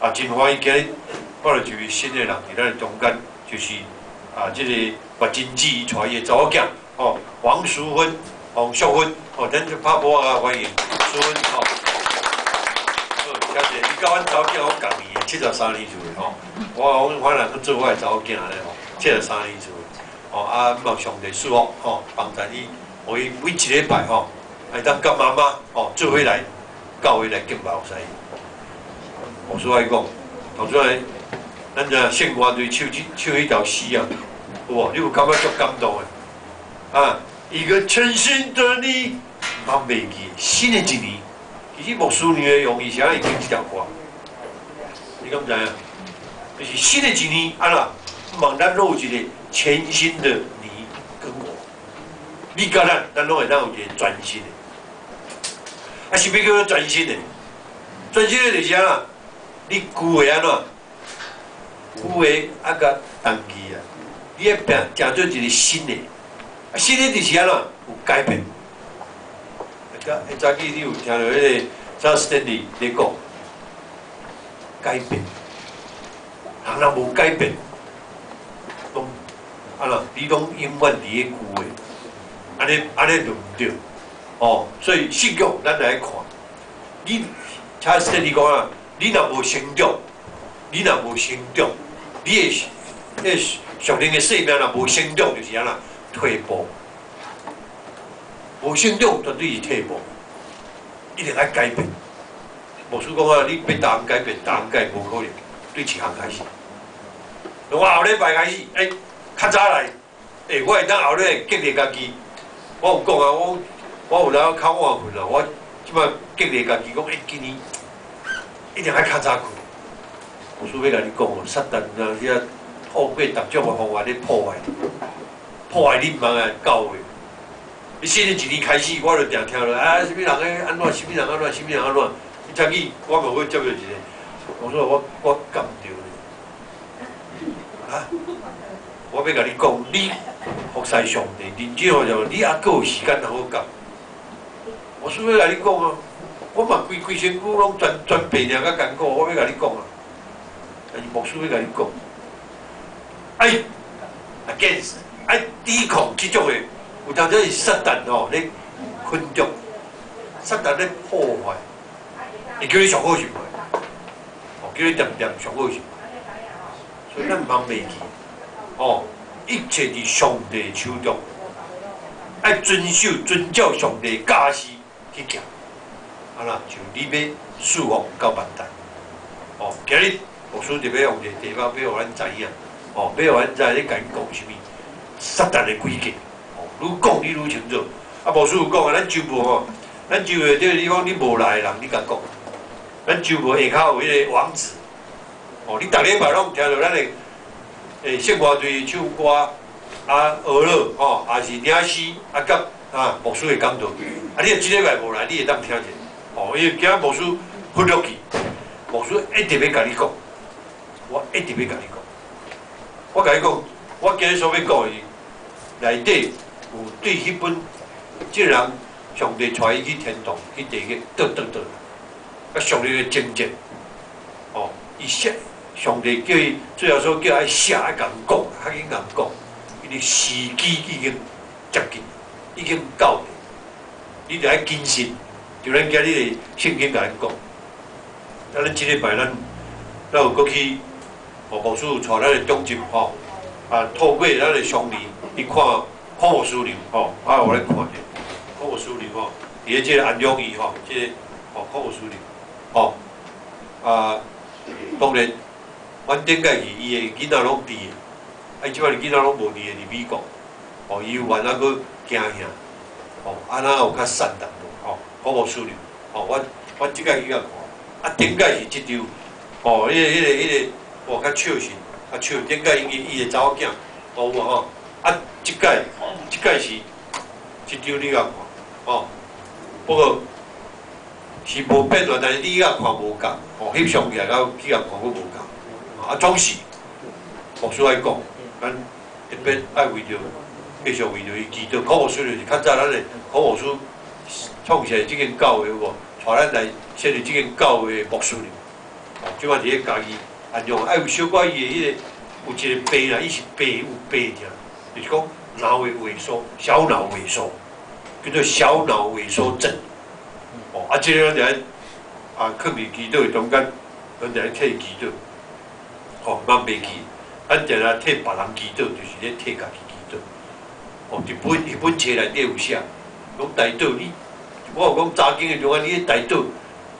啊，真歡喜今日看著一位新的人佇咱的中間，就是啊，這個麥真子伊帶伊的查某囝，吼，黃淑芬、黃淑芬，吼，咱就拍鼓仔歡迎淑芬，吼。好，謝謝。伊佮阮查某囝攏仝年的，73年次的吼。我講我若去做我的查某囝咧吼，73年次的，吼啊，望上帝賜福吼，幫助伊，予伊每一禮拜吼，會當佮媽媽吼做伙來教會來敬拜服侍。牧師愛講，頭拄仔咱這聖歌隊唱這唱彼條詩啊，有無？你有感覺足感動的？啊，一個全新的你，毋通袂記，新的一年，其實牧師娘的用意是按怎伊揀這條歌，你敢知影？就是新的一年，按怎？望咱攏有一個全新的你跟我，你佮咱，咱攏會當有一個全新的。啊，啥物叫做全新的？全新的就是按怎？你舊的按怎？舊的啊，共淡去啊！你愛變成做一個新的，啊，新的就是按怎？有改變。啊，早起你有聽著彼個查斯坦利咧講改變，人若無改變，攏按怎？你攏永遠佇咧舊的，按呢按呢就毋對。哦，所以信仰咱來看，你查斯坦利講啊。你若無成長，你若無成長，你的彼屬靈的生命若無成長，就是按怎退步。無成長絕對是退步，一定愛改變。牧師講啊，你欲逐項改變，逐項改無可能，對一項開始。我後禮拜開始，欸，較早來，欸，我會當後禮拜激勵家己。我有講啊，我我有當較晚睏啊，我這擺激勵家己講，欸，今年一定愛較早睏。牧師欲共你講哦，撒旦啊，遐透過逐種的方法咧破壞，破壞你毋通來教會。你新的一年開始，我就定聽著啊，啥物人咧按怎，啥物人按怎，啥物人按怎。你早起我嘛閣接著一個，我說我我感著咧，啊！我欲共你講，你服侍上帝，認真哦，就你猶閣有時間通好教。我說欲共你講啊，我嘛規規身軀攏全全白領較艱苦，我欲共你講啊。但是牧師欲共你講，愛 against 愛抵抗這種的，有當時是撒旦吼咧捆綁，撒旦咧破壞，伊叫你上好是袂？哦，叫你恬恬上好是袂？所以咱毋通袂記，哦，一切佇上帝手中，愛遵守遵照上帝教示去行，啊啦，就你欲賜福到萬代，哦，今日牧師特別用一個題目，欲予咱知影，哦，欲予咱知咧共𪜶講啥物，撒旦的詭計，哦，愈講你愈清楚。啊，牧師有講啊，咱週末吼，咱週末這個地方你無來的人，你共講，咱週末下跤有彼個網址，哦，你逐禮拜攏聽著咱的聖歌隊唱歌，啊，學樂吼，也是領詩，啊，佮啊牧師的講道。啊，你若這禮拜無來，你會當聽者，哦，因為今仔牧師發落去，牧師一直欲共你講，我一直欲共你講。我共你講，我今日所欲講的是內底有對彼本這個人，上帝帶伊去天堂去地獄，倒倒倒，啊，上帝的情節，哦，伊寫上帝叫伊最後說叫愛寫愛共講，較緊共講，因為時機已經接近，已經到了，你著愛謹慎。就咱今日的聖經共咱講，啊，咱這禮拜咱咱有閣去，哦，牧師有帶咱的長執吼，啊，透過咱的相連去看看牧師娘吼，啊，予咱看者，看牧師娘吼，佇咧這個安養院吼，這個吼看牧師娘，吼，啊，當然，阮頂擺去伊的囡仔攏佇的，啊，伊這擺囡仔攏無佇的，佇美國，哦，伊有願猶閣行遐，吼，啊，若有較散淡薄，吼，看牧師娘，吼，阮阮這擺去共看，啊，頂擺是這張，吼，彼個彼個彼個，哇，較笑神，較笑，頂擺伊伊的查某囝，哦有吼，啊，這擺這擺是這張你共看，吼，不過是無變啦，但是你共看無仝，吼，翕相起來佮去共看閣無仝，啊，總是牧師愛講，咱特別愛為著繼續為著伊祈禱，柯牧師就是較早咱的柯牧師創設這間教會有無？帶咱來設立這間教會的牧師娘，哦，這擺佇咧家己安怎，啊有小可伊的彼個有一個病啦，伊是病有病疼，就是講腦的萎縮，小腦萎縮，叫做小腦萎縮症。哦，啊，這個咱就愛啊，囥佇祈禱的中間，咱就愛替伊祈禱。吼，莫袂記，咱定定替別人祈禱，就是咧替家己祈禱。哦，佇本彼本冊內底有寫，講代禱你，我有講查經的中間，你咧代禱，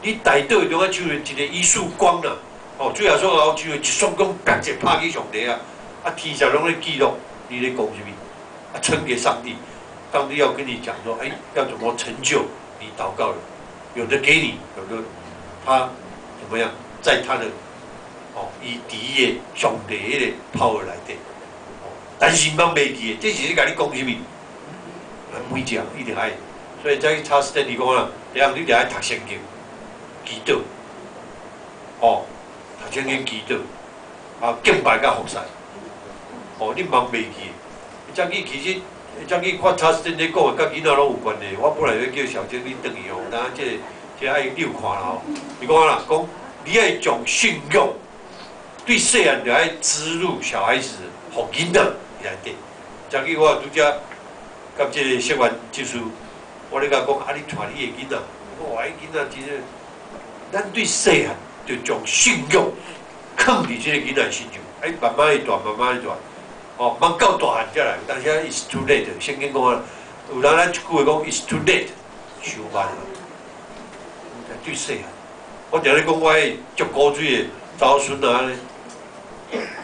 你代禱的中間像一個一束光啦。哦，主耶穌後像一束光，啪一拍去上帝啊，啊天上攏咧記錄，你咧講啥物？啊，呈給上帝，上帝要跟你講說，欸，要怎麼成就你禱告的？有的給你，有的他怎麼樣，在他的哦，伊佇伊的上帝彼個 power 內底，哦，但是毋袂記的，這是咧共你講啥物？每一項一定愛，所以才去查斯坦尼講啊，這樣你著愛讀聖經、祈禱，哦，讀聖經、祈禱，啊，敬拜佮服侍，哦，你毋通袂記。才去其實，才去看查斯坦尼講的，佮囡仔攏有關係。我本來欲叫小晶你轉去哦，但這個這個愛你有看啦吼。伊講啦，講你愛將信仰對細漢就愛植入小孩子，予囡仔內底。才去我拄才佮這個說完技術，我咧共講，啊，你帶你的囡仔，我話彼囡仔真正，咱對細漢就將信仰囥佇這個囡仔身上，哎，慢慢的大，慢慢的大。哦，茫到大漢才來，有當時啊，it's too late。聖經講啊，有人咱一句話講，it's too late，傷慢啊。對細漢，我定咧講，我彼足古錐的查某孫啊，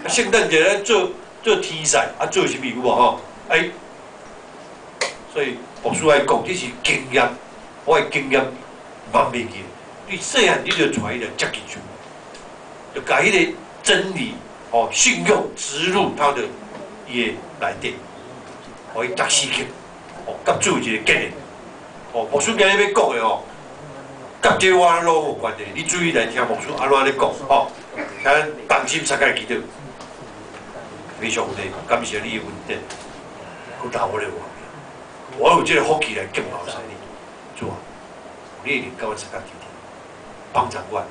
聖誕節咱做做天使，啊做啥物有無吼？哎，所以牧師愛講，這是經驗，我的經驗茫袂記。對細漢你就帶伊來接近去，就共彼個真理哦信仰植入他的。伊的內底，予伊逐時刻，哦，佮主有一個結連。哦，牧師今日欲講的哦，佮這我攏有關係。你注意來聽牧師按怎咧講，吼，請咱同心相共祈禱。上帝，感謝你的恩典，閣留我咧活命，我有這個福氣來敬拜你，主啊，你的靈佮阮相佮佇咧，幫助阮，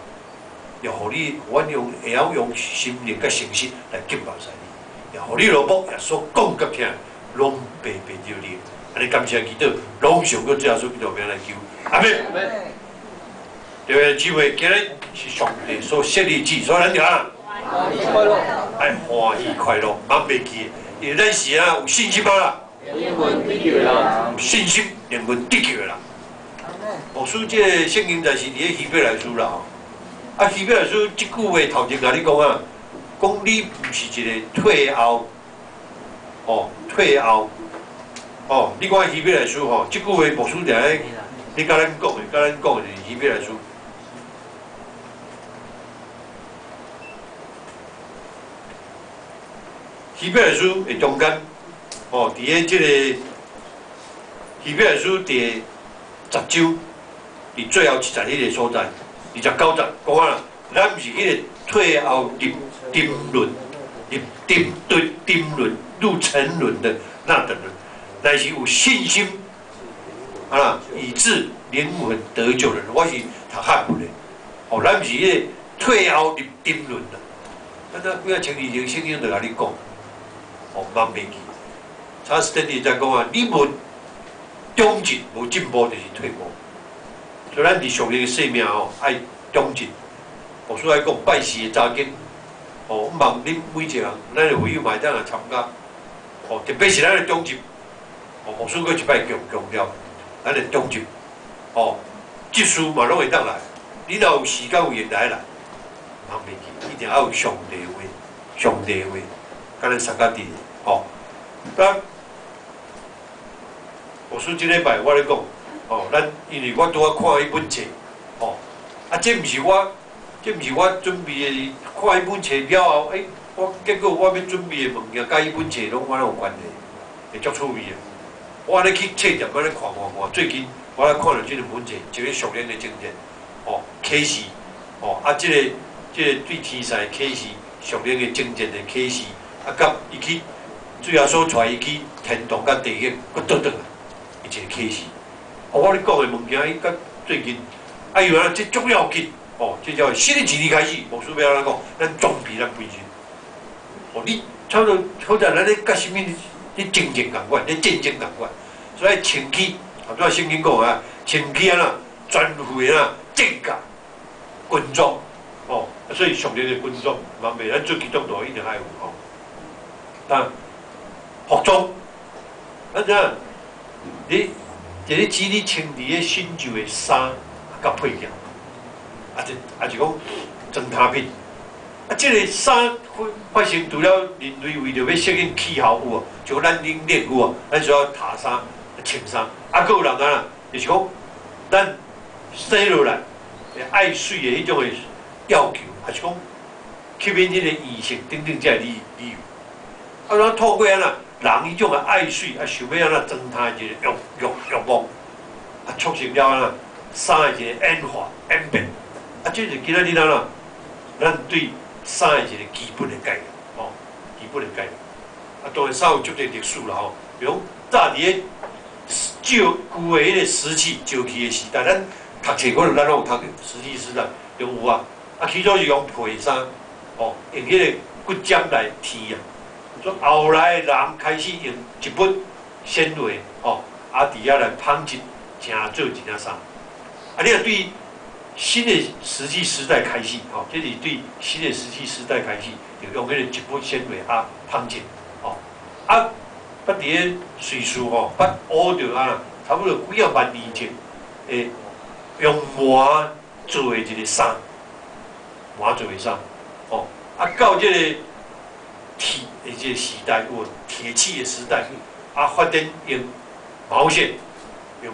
也予你，阮用會曉用心靈佮誠實來敬拜你。也予你老母耶穌講佮聽，攏白白著你。按呢感謝祈禱，攏奉主耶穌基督名來求，阿們。對弟兄姊妹，今日是上帝所設立日，所以咱就按歡喜快樂，愛歡喜快樂，茫袂記，因為咱是啊有信心啊啦，靈魂得救的人，有信心靈魂得救的人。牧師這個聖經在是佇咧希伯來書啦吼，啊希伯來書這句話頭前共你講啊。講你毋是一個退後，哦，退後，哦，你看希伯來書吼，這句話牧師定咧，你共咱講的，共咱講的就是希伯來書。希伯來書的中間，哦，佇咧這個希伯來書第十章，佇最後一節彼個所在，29節講啊，咱毋是彼個退後入沉淪，入沉對沉淪入沉淪的那等人，乃是有信心啊，以致靈魂得救的人。我是讀漢文的，哦，咱毋是彼個退後入沉淪啦。咱那幾仔千年前聖經就共你講，哦，茫袂記。查斯坦尼才講啊，你無長進，無進步就是退步。所以咱佇屬靈的生命吼，愛長進。牧師愛講拜四的查經，哦，毋望恁每一個人，咱的會友嘛會當來參加。哦，特別是咱的長執，哦，牧師閣一擺強強調，咱的長執，哦，執事嘛攏會當來。你若有時間有閒來來，茫袂記，一定愛有上帝話，上帝話，佮咱相佮佇，吼。咱牧師這禮拜我咧講，哦，咱因為我拄仔看彼本冊，哦，啊，這毋是我。這毋是我準備的，看彼本冊了後，欸，我結果我欲準備的物件，佮彼本冊攏敢若有關係，會足趣味的。我按呢去冊店，按呢看看看，最近我來看著這兩本冊，一個屬靈的征戰，哦，啟示，哦，啊，這個這個對天使的啟示，屬靈的征戰的啟示，啊，佮伊去主耶穌帶伊去天堂佮地獄，閣倒轉來，伊一個啟示。哦，我咧講的物件，伊佮最近，啊，因為這足要緊。哦，這叫新的一年開始，牧師欲按怎講？咱裝備咱本身。哦，你差不多好在咱咧佮啥物咧戰爭仝款，咧戰爭仝款，所以穿起，頭拄仔聖經講啊，穿起按怎全副的啊戰甲軍裝，哦，所以上帝的軍裝，嘛袂咱做基督徒一定愛有吼。但服裝，咱怎影？你一個指你穿佇咧新舊的衫佮配件，啊，就啊是講裝衫品。啊，這個衫發發生除了人類為著欲適應氣候有無？像咱冷熱有無？咱需要疊衫、穿衫。啊，閣有人按怎，就是講咱生落來愛媠的彼種的要求，還是講吸引彼個異性等等這个理由。啊，咱透過按怎人彼種的愛媠，啊，想欲按怎裝衫一個欲望，啊，促成了按怎衫的一個演化演變。啊，這是今仔日按怎，咱對衫的一個基本的概念，吼，基本的概念。啊，當然衫有足濟歷史啦，吼，比如講早佇咧舊舊的彼個石器、石器的時代，咱讀冊可能咱攏有讀石器時代，就有啊。啊，起初是用皮衫，吼，用彼個骨針來縫啊。所以後來人開始用植物纖維，吼，啊，佇遐來紡織，成做一領衫。啊，你若對新的石器時代開始，吼，這是對新的石器時代開始，就用彼個植物纖維啊紡織，吼，啊，捌佇咧瑞士吼，捌挖著啊，差不多幾仔萬年前，會用麻做的一個衫，麻做的衫，吼，啊，到這個鐵的這個時代，有鐵器的時代，啊，發展用毛線，用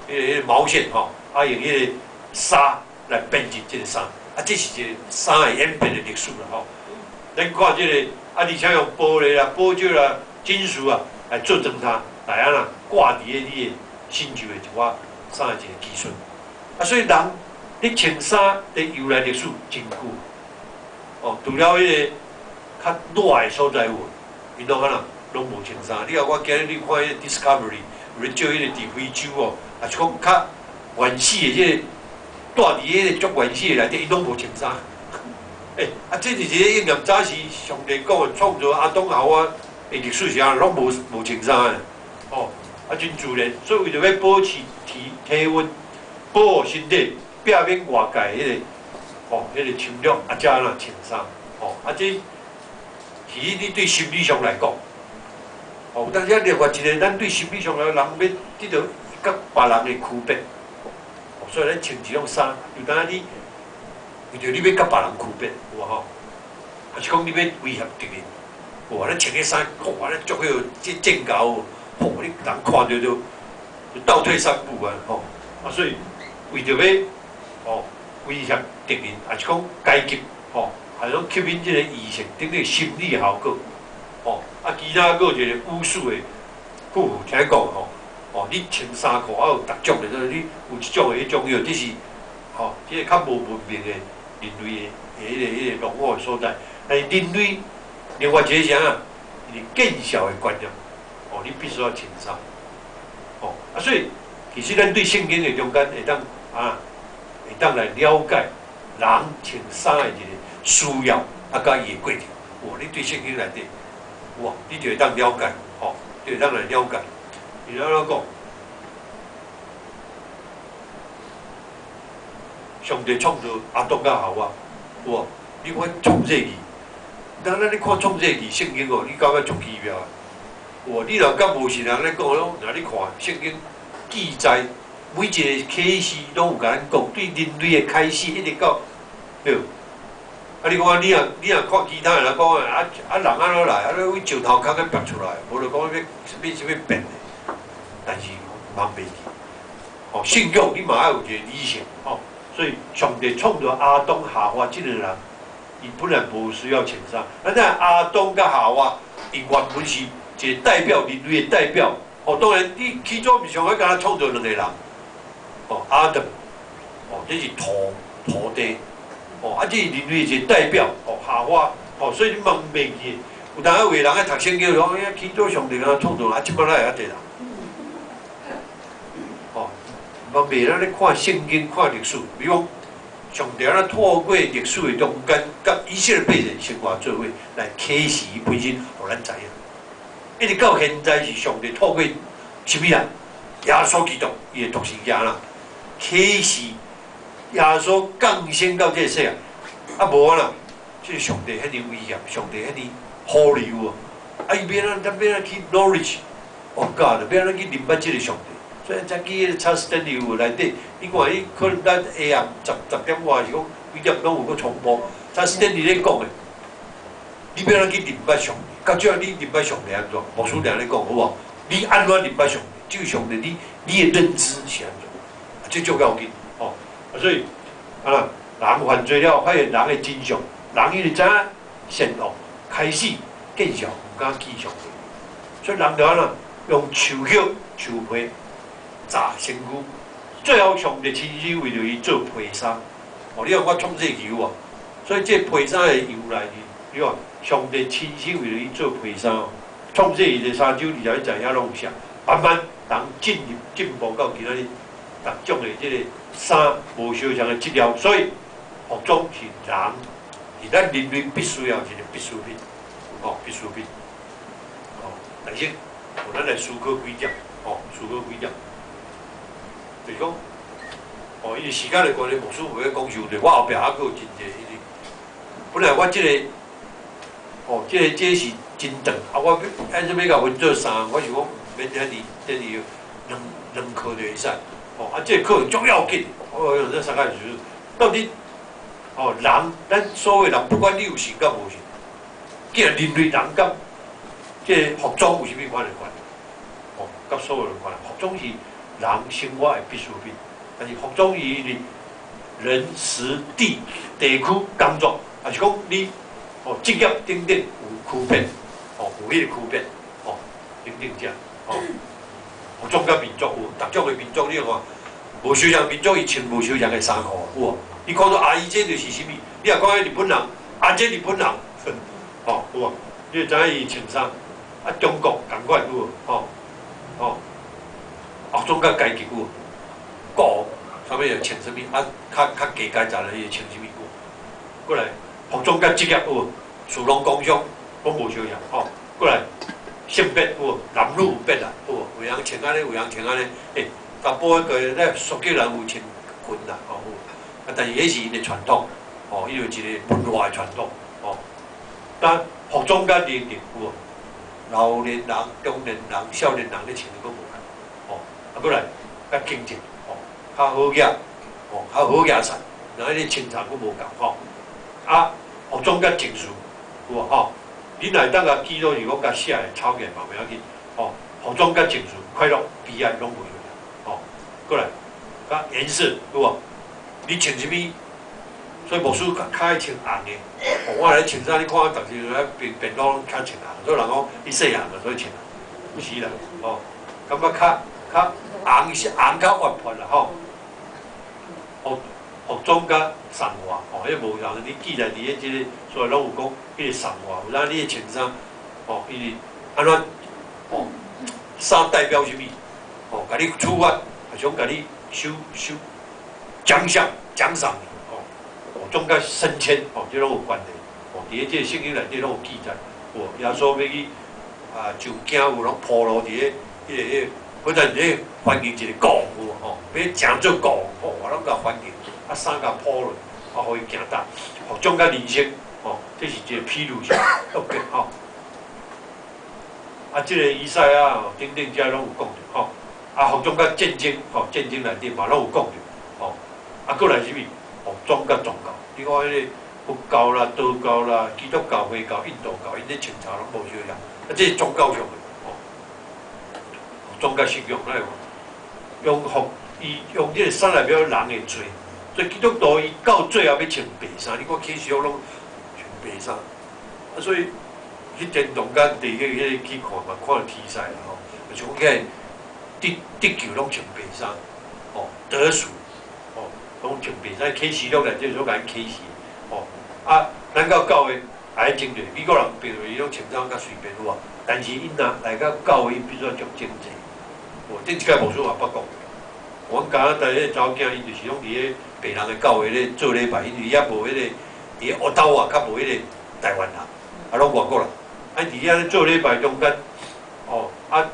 彼個毛線吼，啊，用彼個紗來編織這個衫，啊，這是一個衫的演變的歷史啦吼。咱看這個，啊，而且用玻璃啦、寶石啦、金屬啊來做裝衫，來按怎掛佇咧你的新舊的一寡衫的一個技術。啊，所以人咧穿衫的由來歷史真久。哦，除了彼個較熱的所在有無？𪜶攏按怎攏無穿衫。你看我今日你看彼個 Discovery 有咧照彼個佇非洲哦，也是講較原始的這個。住佇彼個足原始的內底，𪜶攏無穿衫。欸，啊，這就是咧應驗早時上帝講的創造亞當夏娃的歷史是按怎，攏無穿衫的，哦，啊，真自然。所以為著欲保持體溫，保護身體，避免外界彼個，哦，彼個侵略，啊，才按怎穿衫，哦，啊，這其實你對心理上來講，哦，有當時另外一個，咱對心理上來，人欲得著佮別人的區別。所以咱穿這種衫，有當你為著你欲佮別人區別，有無吼？還是講你欲威脅敵人？有無？咱穿彼衫，哇！咱足彼個這戰猴，吼！你人看著就倒退三步啊！吼！啊，所以為著欲吼威脅敵人，還是講階級吼，還是講吸引這個異性等等心理效果，吼！啊，其他閣有一個武術的夫婦聽講吼。哦，你穿衫褲啊有逐種的，你有這種的、彼種的，這是吼，這個較無文明的人類的彼個落伍的所在。但是人類另外一個啥啊？是見笑的觀念，哦，你必須愛穿衫，哦，啊，所以其實咱對聖經的中間會當啊，會當來了解人穿衫的一個需要，啊，佮伊的過程。哦，你對聖經內底，哇，你就會當了解，吼，就會當來了解。伊按怎講？上帝創造亞當佮夏娃，有無？你看創世記，當咱咧看創世記聖經哦，你感覺足奇妙的。有無？你若佮無信人咧講，攏若你看聖經記載，每一個啟示攏有共咱講，對人類的開始一直到對。啊！你看，你若看其他的人講啊啊人按怎來？啊，為石頭殼去拔出來，無就講欲啥物啥物變的。但是茫袂記，哦，信仰你嘛愛有一個理性，哦，所以上帝創造亞當夏娃這兩個人，伊本來無需要穿衫。啊，那亞當佮夏娃，伊原本是一個代表人類的代表，哦，當然你起初毋是上帝敢若創造兩個人，哦，亞當，哦，這是土地，哦，啊，這是人類一個代表，哦，夏娃，哦，所以你茫袂記，有當時有的人咧讀聖經講，欸，起初上帝敢若創造，啊，這擺哪會遐濟人？哦，嘛袂咱咧看聖經、看歷史，比如講上帝按怎透過歷史的中間，佮以色列百姓生活做伙來啟示伊本身，予咱知影。一直到現在是上帝透過啥物啊？耶穌基督伊的獨生囝啦，啟示耶穌降生到這個世界，啊無啊啦，這個上帝遐爾威嚴，上帝遐爾保留啊！啊伊欲按怎，咱欲按怎去 knowledge of God，欲按怎去認捌這個上帝？所以才記彼個查斯坦利有內底，你看伊可能咱下暗10點外是講幾點攏有閣重播。查斯坦利咧講的，你欲按怎去認捌上帝？到最後你認捌上帝按怎？牧師定咧講好無？你按怎認捌上帝？這個上帝你的認知是按怎？啊，這足要緊吼。啊，所以啊，人犯罪了，發現人的真相，人因為知影善惡，開始見笑毋敢見上帝，所以人就按怎用樹葉、樹皮紮身軀，最後上帝親自為著伊做皮衫。哦，你看我創世記有無？所以這皮衫的由來是，你看上帝親自為著伊做皮衫。創世記第三章21節遐攏有寫，慢慢人進入進步到今仔日，逐種的這個衫無相仝的質料，所以服裝是人是咱人類必須要一個必需品，哦，必需品。哦，但是，咱來思考幾點，哦，思考幾點，就是講，哦，因為時間的關係，牧師袂欲講傷濟，我後壁猶閣有真濟，因為本來我這個，哦，這個是真長，啊，我按怎欲共分做三，我想講毋免遐爾遐爾兩兩課就會使，哦，啊，這個課足要緊，哦，這三個就是到底，哦，人，咱所謂人，不管你有信佮無信，既然人類人佮這個服裝有啥物款的關係？哦，佮所有的關係，服裝是人生活的必需品，但是服裝伊是人、時、地、地區、工作，抑是講你哦職業等等有區別，哦有彼個區別，哦等等這，哦服裝佮民族有，逐種的民族你看，無相仝民族伊穿無相仝的衫褲有無？你看到啊伊這就是啥物？你若看彼日本人，啊這日本人，哦有無？你就知影伊穿啥？啊中國仝款有無？吼吼，服裝佮階級有無？國啥物又穿啥物？啊較較低階層的伊會穿啥物？有？過來服裝佮職業有無？士農工商攏無相仝吼。過來性別有無？男女有別啦，有無？有人穿按呢，有人穿按呢。欸，查埔彼個咧蘇格蘭有穿裙啦，吼有。啊，但是彼是𪜶的傳統，吼，伊有一個文化的傳統，吼。但服裝佮年齡有無？老年人、中年人、少年人咧穿的閣無仝，吼。啊，過來較經濟，吼，較好額，吼，較好額衫，然後彼個穿著閣無仝吼。啊，服裝佮情緒有無吼？你若會當共記錄是講共寫的抄起來嘛袂要緊，吼。服裝佮情緒、快樂、悲哀攏無相仝，吼。過來，佮顏色有無？你穿啥物？所以牧師較較愛穿紅的。哦，我來穿衫，你看我逐日來便便當攏較穿紅，所以人講你細漢嘛，所以穿紅。不是啦，吼，感覺較較紅是紅較活潑啦，吼。服服裝佮送活，吼，彼無仝，你記載佇咧這個，所以攏有講，彼個送活，有影你的穿衫，吼，伊是按怎，吼，衫代表啥物？吼，共你處罰，抑是講共你收收獎賞獎賞你，吼，服裝佮升遷，吼，這攏有關係，吼，佇咧這個聖經內底攏有記載，有耶穌欲去啊，上驚有攏暴露佇咧彼個彼個，本來咧歡迎一個國王有無吼，欲成做國王，吼，我攏共歡迎，啊，衫共鋪落，啊，予伊行踏，服裝佮人生，吼，這是一個譬喻性特別吼。啊，這個以賽亞吼等等遮攏有講著吼，啊，服裝佮戰爭，吼，戰爭內底嘛攏有講著，吼，啊，閣來啥物？服裝佮宗教，你看彼個佛教啦、道教啦、基督教、回教、印度教，𪜶咧穿著攏無相仝，啊，這是宗教上的，吼，服裝佮信仰咱會看，用服伊用這個衫來表人的罪，所以基督徒伊到最後欲穿白衫，你看啟示錄攏穿白衫，啊，所以去天堂佮地獄彼個去看嘛，看著天使啦吼，就講起來得得救攏穿白衫，吼，得贖，吼，攏穿白衫。啟示錄內底所共𪜶啟示，吼，啊，咱到教會愛整齊，美國人平常伊攏穿衫較隨便有無？但是𪜶若來到教會，必須足整齊。哦，頂一擺牧師嘛捌講，阮加拿大彼個查某囝，𪜶就是攏佇咧白人的教會咧做禮拜，因為遐無彼個佇個渥太華較無彼個台灣人，啊攏外國人，啊佇遐咧做禮拜中間，哦啊，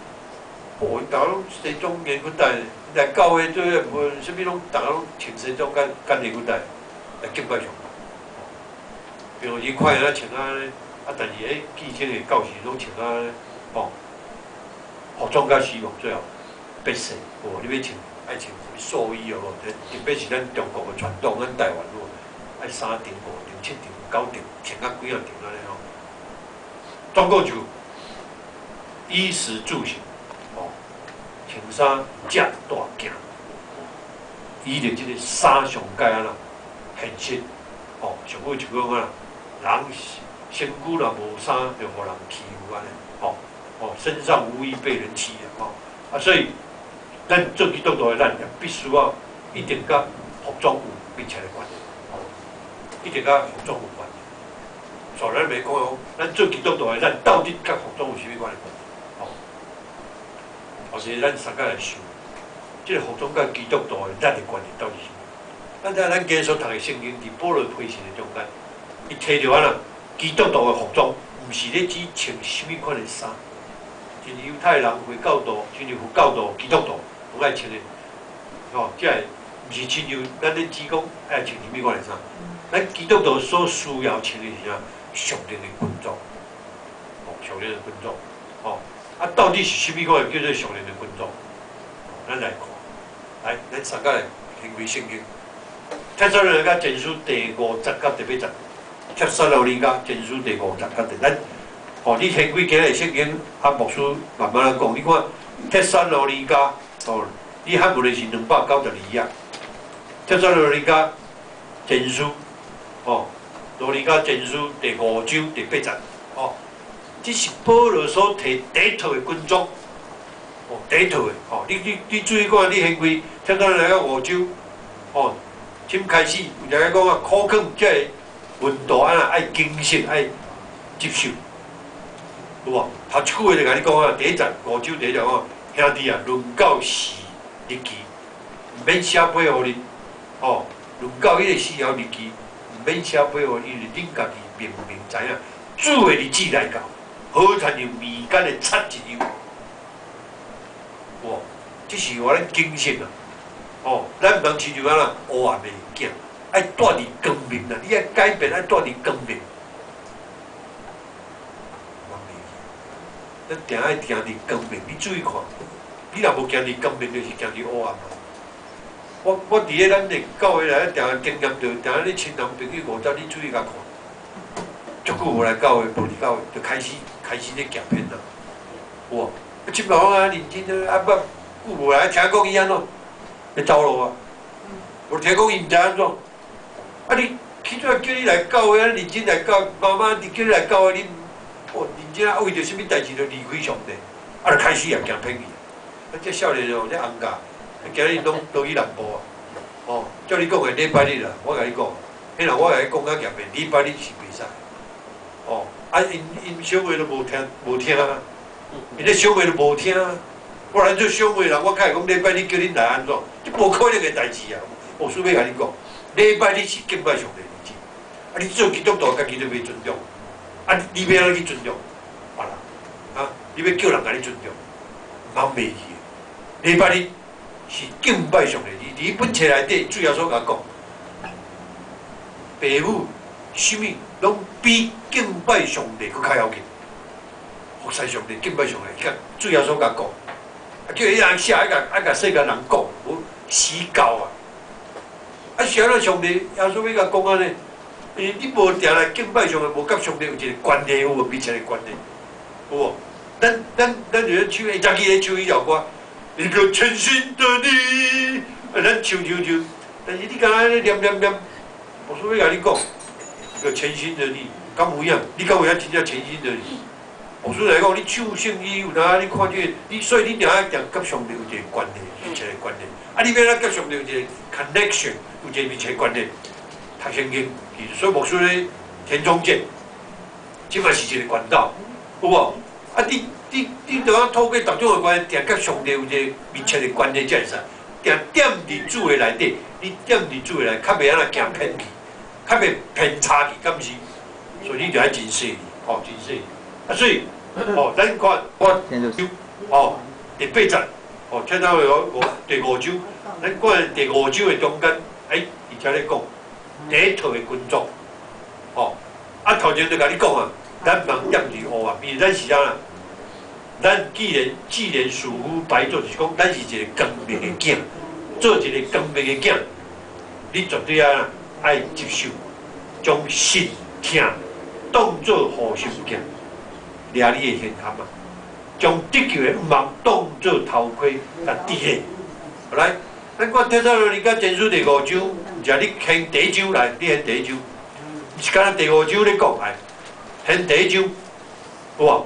哦，逐家攏西裝連領帶來教會做無啥物攏，逐家攏穿西裝佮佮連領帶來敬拜上帝。平常時看伊穿按呢，啊，但是彼記者的教時攏穿按呢，哦，服裝較時髦最後變色，哦，你欲穿愛穿啥物素衣哦，特別是咱中國的傳統，咱台灣哦，愛三重、五重、七重、九重，穿甲幾仔重按呢吼。總共就衣食住行，哦，穿衫食大行，伊著這个衫上蓋按怎現實，哦，上好就講啊。人身軀若無衫，就予人欺負按呢，吼哦，身上無衣被人欺啊，吼啊，所以咱做基督徒的咱也必須要一定佮服裝有密切的關係，吼，一定佮服裝有關係。所以咱袂講，咱做基督徒的咱到底佮服裝有啥物關係？吼，或是咱三個來想，這个服裝佮基督徒的咱的關係到底是啥物？咱知影咱今日所讀的聖經，佇保羅批信的中間。伊提著按怎，基督徒的服裝，毋是咧指穿啥物款的衫，像猶太人回教徒，親像佛教徒、基督徒，攏愛穿的，吼，這个毋是親像咱咧指講愛穿啥物款的衫。咱基督徒所需要穿的是啥？屬靈的軍裝，哦，屬靈的軍裝，哦，啊，到底是啥物款的叫做屬靈的軍裝？咱來看，來，咱三個來掀開聖經，帖撒羅尼迦前書第五節到第八節。帖撒羅尼迦前書第五節較第，咱吼，你掀開今日聖經，啊，牧師慢慢來講。你看帖撒羅尼迦，吼，你漢文的是292頁。帖撒羅尼迦前書，吼，羅尼迦前書第五章第八節，吼，這是保羅所提第一套的軍裝，哦，第一套的，吼，你注意看，你掀開帖撒羅尼迦五章，吼，先開始有一個講啊，苦勸這个門徒按怎愛謹慎，愛接受，有無？頭一句話就共你講啊，第一節五章第一節講，兄弟啊，論到時日期，毋免寫批予恁，吼，論到彼个時候日期，毋免寫批予恁，因為恁家己明明知影，主的日子來到，好親像迷姦的賊一樣。哇，這是予咱警醒啊！哦，咱毋通親像按怎烏暗的囝。愛蹛佇光明啦！你愛改變，愛蹛佇光明。咱定愛行佇光明，你注意看，你若無行佇光明，就是行佇烏暗啊。我佇咧咱的教會內，定定經驗著，定定咧親人朋友五節，你注意共看，足久無來教會，無佇教會，就開始開始咧行偏啦。有無？啊，這擺我啊認真啊，啊，久無來，聽講伊按怎，咧走路啊。無聽講伊毋知按怎。啊！你起早叫你來教會，啊認真來教，媽媽佇叫你來教會，你哦認真啊，為著啥物代誌就離開上帝，啊，就開始也行偏去。啊，這少年哦，這紅教，今日攏倒去南部啊，哦，照你講的禮拜日啦，我共你講，彼人我共你講較嚴的，禮拜日是袂使。哦，啊，𪜶𪜶小妹都無聽無聽啊，𪜶咧小妹都無聽啊。我來做小妹人，我較會講禮拜日叫恁來按怎？這無可能的代誌啊！我輸欲共你講。禮拜日是敬拜上帝日子，啊！你做基督徒，家己都袂尊重，啊！你欲按怎去尊重別人？啊！你欲叫人共你尊重，毋通袂記。禮拜日是敬拜上帝日，佇本冊內底，主耶穌共講，爸母啥物攏比敬拜上帝閣較要緊。服侍上帝、敬拜上帝，伊主耶穌共講，啊！叫彼人寫，愛共愛共世間人講，無死教啊！啊！是按怎上帝耶穌欲共講按呢？因為你無定來敬拜上帝，無佮上帝有一個關係，有無密切的關係？有無？咱咱咱就咧唱，早起咧唱彼條歌，一個全新的你，啊，咱唱唱唱，但是你敢若咧念念念，牧師欲共你講，一個全新的你，敢有影？你敢有影真正全新的你？牧師來講，你唱聖詩有當你看這個，你所以你定愛定佮上帝有一個關係，密切的關係。啊，你欲按怎佮上帝有一個 connection，有一個密切關係？讀聖經，所以牧師咧田中健，這嘛是一個管道，有無？啊，你你你著愛透過逐種的關係，定佮上帝有一個密切的關係才會使。定踮佇主的內底，你踮佇主的內，較袂按呢行偏去，較袂偏差去，敢是？所以你就愛真細膩，吼，真細膩。啊，所以，哦，咱看我，哦，第八節，哦，聽到有五第五章，咱看第五章的中間，欸，伊遮咧講第一套的工作，吼，啊，頭前就共你講啊，咱毋通踮佇黑暗，因為咱是啥啦？咱既然屬乎白晝，就是講咱是一個光明的囝，做一個光明的囝，你絕對愛愛接受，將信疼當做護心鏡，掠你的胸坎啊，將得救的望當做頭盔，共戴咧。來，咱看帖撒羅尼迦前書第五章，毋是你掀第一章來，你掀第一章，毋是干焦第五章咧講，來，掀第一章，有無？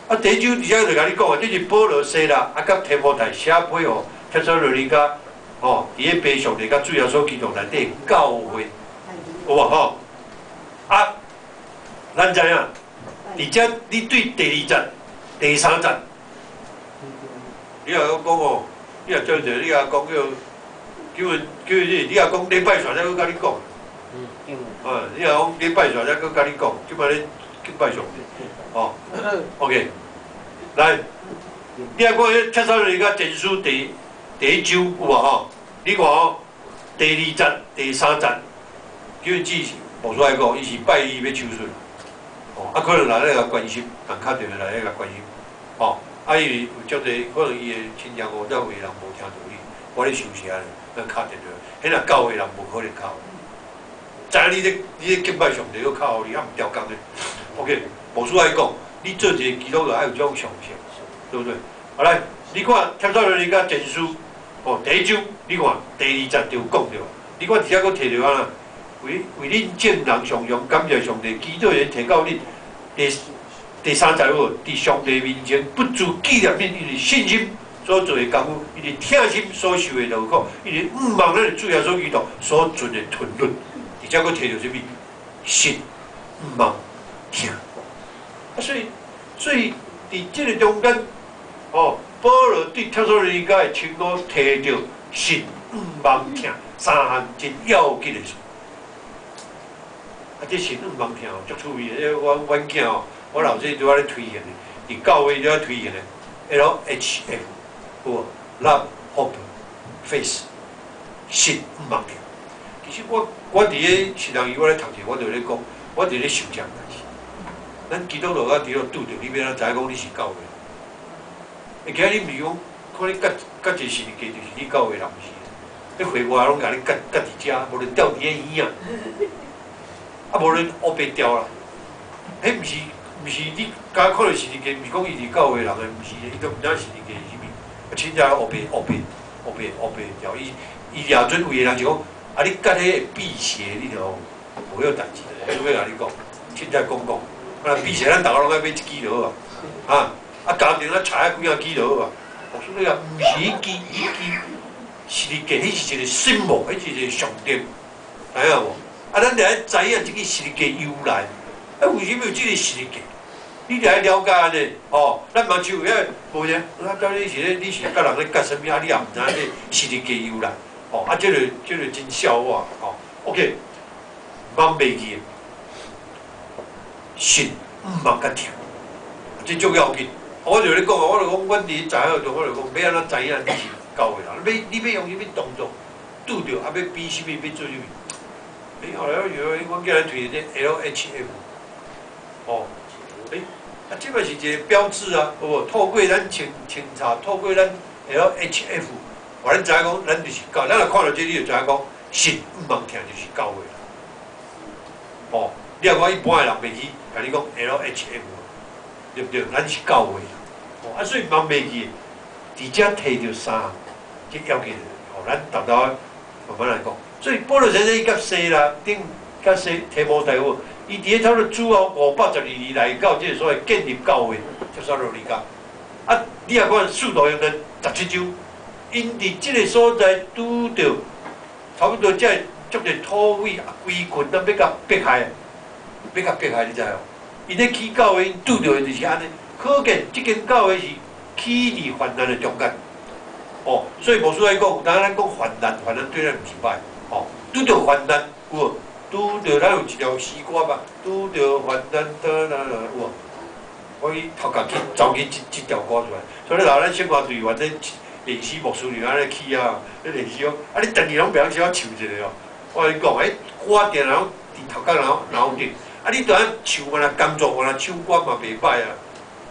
啊，第一章佇遮就共你講啊，這是保羅、西拉啊，佮提摩太寫批予帖撒羅尼迦，吼，佇咧父上帝佮主耶穌基督內底教會，有無吼？啊，咱知影，佇遮你對第二節、第三節，你若講哦，你若照者，你若講叫叫叫你，你若講禮拜煞才閣共你講，啊，你若講禮拜煞才閣共你講，這擺咧敬拜上帝，哦，OK，來，你若看彼帖撒羅尼迦前書第一章有無吼？你看吼，第二節、第三節，叫伊只無出來講，伊是拜二欲手術，哦，啊，可能人咧共關心，人敲電話來咧共關心，哦，啊，因為有足濟可能伊的親戚哦，遮有的人無聽著你，我咧收聲咧，咱敲電話，彼若教會人無可能敲，知影你咧敬拜上帝，閣敲予你，啊毋調工的，OK，無需愛講，你做一個基督徒愛有這種常識，對不對？好來，你看帖撒羅尼迦前書，哦，第一章，你看第二節就有講著，你看佇遮閣提著按怎？為恁眾人常常感謝上帝，祈禱會提到恁第三節有無？佇上帝面前不住紀念恁，因為信心所做的工夫，因為疼心所受的勞苦，因為向望咱的主耶穌基督所存的吞忍，佇遮閣提著啥物？信、望、疼。啊，所以佇這个中間，哦，保羅對帖撒羅尼迦的聖徒提著信、望、疼三項真要緊的事。啊，這信、望、疼足趣味的。這我阮囝哦，我老細拄仔咧推行的，佇教會拄仔推行的 LHF，有無？Love, Hope, Faith，信、望、疼。其實我佇咧新人伊我咧讀冊，我就咧講，我佇咧想這項代誌。咱基督徒啊，佇咧拄著，你欲按怎知影講你是教會？會記你毋是講，看你割割一個十字架，就是你教會人，毋是？彼血外攏共你割割佇遮，無論吊佇咧耳仔，啊，無論烏白吊啦。彼毋是你敢看著十字架，毋是講伊是教會人的，毋是，伊都毋知影十字架是啥物。啊，凊彩烏白烏白烏白烏白吊，伊伊掠準位的人就講，啊，你割彼個辟邪，你著無彼個代誌。我欲共你講，凊彩講講。啊，辟邪咱逐家攏愛買一支就好啊，啊，啊家庭咱拆啊幾仔支就好啊。我說你啊，毋是彼支，彼支十字架，彼是一個 symbol，彼是一個象徵，知影無？啊，咱著愛知影這个十字架由來，啊，為啥物有這个十字架？你著愛了解按呢，哦，咱嘛像遐無啥，啊，到底是咧，你是佮人咧割啥物啊？你也毋知影這十字架由來，哦，啊，這个真笑話，哦，OK，茫袂記，信、望佮疼，這足要緊。我就咧講啊，我就講，阮佇在學中，我就講，欲按怎知影你是教會人？欲你欲用啥物動作拄著啊？欲比啥物？欲做啥物？欸，後來我就阮囝咧推這 LHF，哦，欸，啊，這嘛是一個標誌啊，有無？透過咱清清查，透過咱 LHF，予咱知影講，咱就是教，咱若看著這，你就知影講，信、望、疼就是教會啦。哦，你若講一般的人袂去共你講 LHF，對毋對？咱是教會啦。哦，啊，所以茫袂記，佇遮提著三項，這要緊的，哦，咱逐逐慢慢來講。所以保羅先生伊佮西拉頂佮西提摩太有，伊佇咧差不多主後512年來到這个所謂建立教會，帖撒羅尼迦。啊，你若看使徒行傳17章，𪜶佇這个所在拄著差不多這足濟土匪啊鬼群啊，欲共迫害，欲共迫害，你知無？𪜶咧起教會，𪜶拄著的就是按呢。可見這間教會是起佇患難的中間。哦，所以牧師來講，當咱講患難，患難對咱毋是歹，哦，拄著患難有無？拄著咱有一條詩歌嘛，拄著患難，哒啦啦，有無？我去頭殼去走去這條歌出來，所以你若咱生活隊員咧練習牧師就按呢起啊，咧練習講，啊你轉去攏袂曉小可唱一下哦。我共你講，彼歌定攏佇頭殼腦腦頂，啊你著愛唱嘛，工作嘛，唱歌嘛袂歹啊。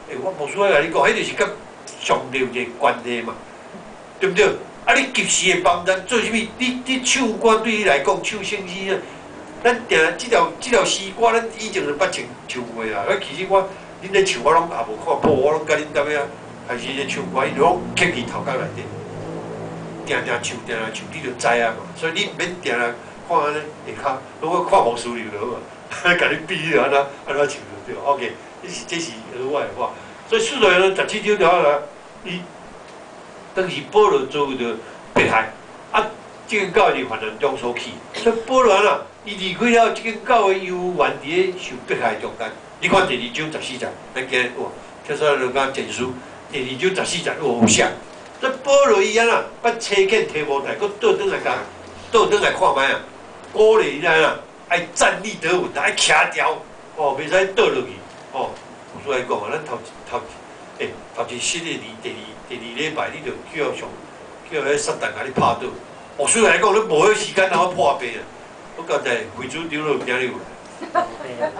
欸，我牧師愛共你講，彼就是佮上帝有一個關係嘛，對毋對？啊，你及時的幫咱做啥物？你唱歌對你來講，唱聖詩啊，咱定這條詩歌，咱以前就捌唱唱過啊。啊，其實我恁咧唱，我攏也無看譜，我攏佮恁踮遐開始咧唱歌，伊攏刻佇頭殼內底，定定唱，定定唱，你就知影嘛。所以你毋免定定看按呢下跤，攏看牧師就好啊，共你比按怎按怎唱就對。OK，這是額外的話。所以使徒行17章就好啦，伊當時保羅遭遇著迫害，啊，這間教會佇患難中所起，所以保羅啊，伊離開了這間教會，猶原佇咧受迫害中間。你看第二章十四節，咱今日哇，帖撒羅尼迦前書第二章十四節有寫，這保羅伊按怎，捌差遣提摩太，閣倒轉來共，倒轉來看覓啊，鼓勵伊按怎，愛站立得穩，愛徛牢，哦，袂使倒落去，哦。我來講啊，咱頭頭欸頭一新的年第二禮拜，你就叫上叫彼撒旦共你拍倒。牧師來講，你無彼時間通好破病啊！我交代惠主長老今日有來。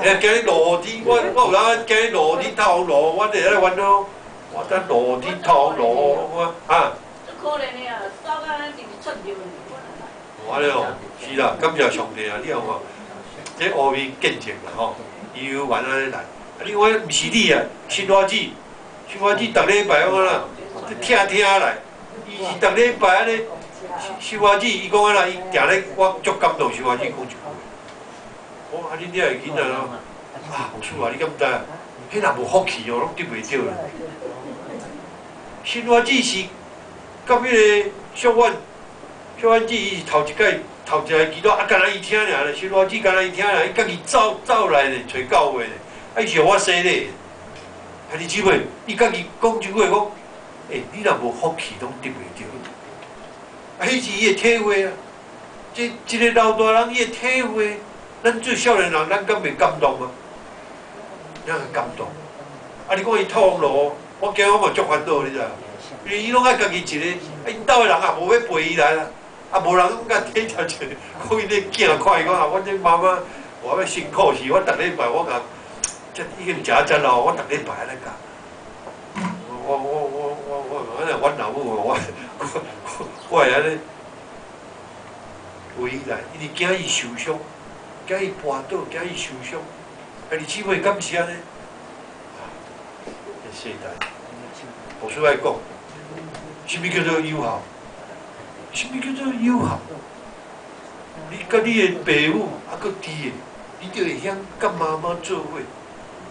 欸，今日落雨天，我有影今日落雨天透風落雨，我佇遐煩惱。我等落雨天透風落雨，我啊。足可憐的啊，走到咱直直出尿。哦，按呢哦，是啦，感謝上帝啊！你看看，這烏面見證啦吼，伊有緣按呢來。啊，你看毋是你啊，新華子，新華子逐禮拜講啦，聽聽來，伊是逐禮拜按呢。新華子伊講按怎，伊定咧，我足感動。新華子講一句話，我啊，恁遐個囡仔咯，啊，牧師啊，你敢知啊？彼若無福氣哦，攏得袂著啦。新華子是佮彼個小婉，小婉子伊是頭一擺頭一個祈禱，啊，干焦伊聽爾咧，新華子干焦伊聽爾，伊家己走走來咧，揣教會咧，啊，伊是予我洗禮。兄弟姊妹，伊家己講一句話講，欸，你若無福氣，攏得袂著。啊，彼是伊的體會啊！這一個老大人伊的體會，咱做少年人，咱敢袂感動嗎？咱會感動。啊，你講伊透風落雨，我驚我嘛足煩惱，你知無？因為伊攏愛家己一個，啊，𪜶兜的人也無欲陪伊來啦，啊，無人共體貼一下，講伊咧囝看伊講啊，我這媽媽，我欲辛苦死，我逐禮拜我共，這已經食啊遮老，我逐禮拜按呢教。我我我我我，阮阮老母我我我會按呢陪伊來，因為驚伊受傷，驚伊跋倒，驚伊受傷。兄弟姊妹敢是按呢？這世代，牧師愛講，啥物叫做有效？啥物叫做有效？你佮你的爸母猶閣佇的，你就會曉佮媽媽做伙，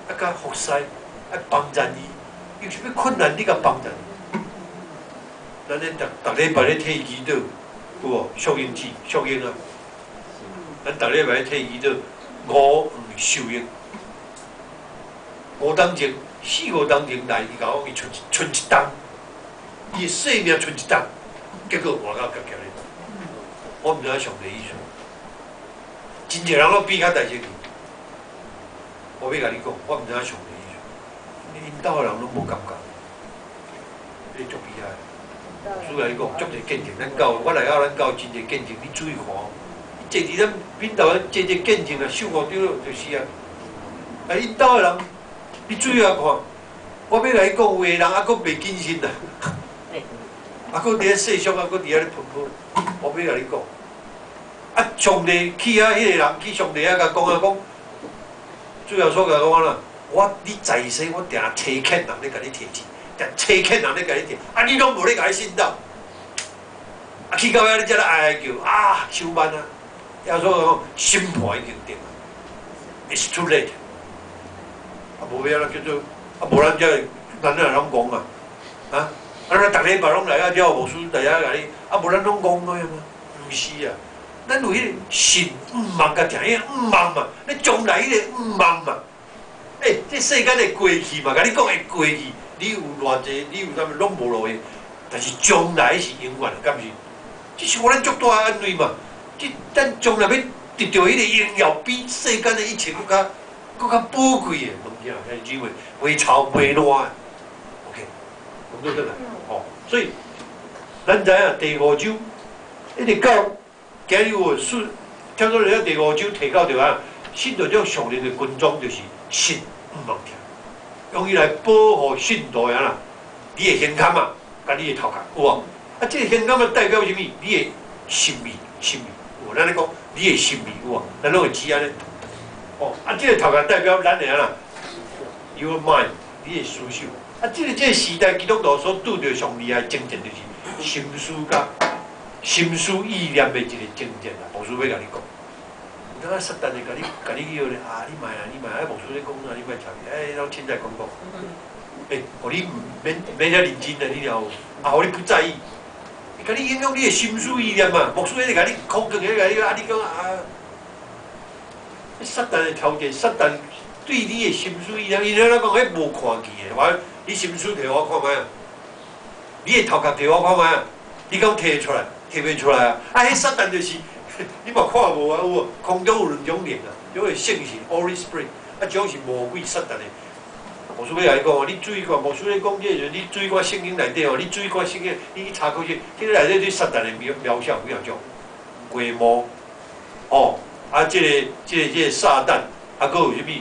啊，佮服侍，愛幫助伊。有啥物困難，你共幫助。咱咧逐逐禮拜咧替伊祈禱，有無？淑英姊，淑英啊，咱逐禮拜咧替伊祈禱，吳黃秀英。五冬前，四五冬前來，伊共我講伊賰賰一冬，伊的性命賰一冬，結果活到今日。我毋知影上帝意思。真濟人攏比較大聲去。我欲共你講，我毋知影上帝意思。𪜶兜的人攏無感覺，你足悲哀。主共你講，足濟見證，咱教會，我來到咱教會真濟見證，你注意看哦。坐佇咱邊頭，濟濟見證啊，秀五長老就是啊。啊，𪜶兜的人，你注意下看，我欲共你講，有的人猶閣袂謹慎啊，猶閣佇咧世俗，猶閣佇遐咧噴噴。我欲共你講，啊，上帝去遐，彼個人去上帝遐共講啊講，主耶穌共講啦，我你在世，我定差遣人咧共你提醒，定差遣人咧共你提，啊，你攏無咧共伊信道，啊，去到遐你才咧哀哀叫，啊，傷慢啊！耶穌講審判已經定啊，It's too late。啊，無欲按怎叫做，啊，無咱才咱哪攏戇啊？啊，啊，咱逐禮拜攏來啊，了牧師來遐共你，啊，無咱攏戇的嗎？毋是啊，咱有彼個信毋望共聽，彼個毋望嘛，你將來彼個毋望嘛。欸，這世間會過去嘛，共你講會過去，你有偌濟，你有啥物攏無路用。但是將來是永遠的，敢是？這是予咱足大的安慰嘛。這咱將來欲得著彼個榮耀，比世間的一切閣較閣較寶貴的物件，兄弟姊妹，袂臭袂爛的。OK，講到這來，哦，所以咱知影第五章一直到今日有說，差不多了第五章提到著啊，信徒這種屬靈的軍裝就是信毋望聽，用伊來保護信徒的啦，你的胸坎啊，佮你的頭殼，有無？啊，這個胸坎啊代表啥物？你的心意，心意，有無？咱咧講你的心意有無？咱攏會知按呢。哦，啊，這個頭殼代表咱的按怎？Your mind，你的思想。啊，這個時代基督徒所拄著上厲害的爭戰，就是心思佮心思意念的一個爭戰啦。牧師欲共你講，有當撒旦會共你叫咧啊！你莫啊，你莫啊！牧師咧講啊，你莫插伊，哎，攏凊彩講講。欸，予你毋免免遐認真啊，你了無？啊，予你不在意，伊共你影響你的心思意念嘛。牧師咧共你苦劝，咧共你啊，你講啊，撒旦的挑戰，撒旦對你的心思意念，伊咧講彼無看見的，我你心思提我看覓啊？你的頭殼提我看覓啊？你敢提出來？提袂出來啊！啊，彼撒旦就是你嘛看無啊？有無？空中有兩種靈啊，一種是聖神（Holy Spirit），啊，一種是魔鬼撒旦的。牧師欲共你講哦，你注意看，牧師咧講這個時陣，你注意看聖經內底哦，你注意看聖經，你去查考這，這個內底對撒旦的描寫有幾若種？鬼魔，哦，啊，這個撒旦，啊，閣有啥物？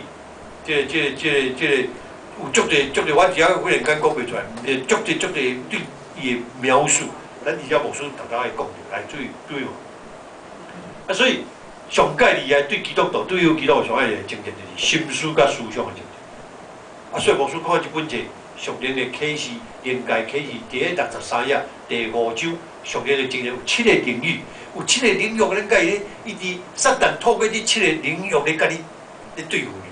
這個有足濟足濟，我遮忽然間講袂出來，毋是足濟足濟對伊的描述，咱佇遮牧師逐逐會講著，來注意注意無？啊，所以上蓋厲害對基督徒，對有基督徒上愛的爭戰，就是心思佮思想的爭戰。啊，所以牧師看這本冊屬靈的啟示，靈界啟示，第63頁第五章屬靈的爭戰有七個領域，有七個領域，咱共伊咧，伊佇撒旦透過這七個領域咧，共你咧對付你。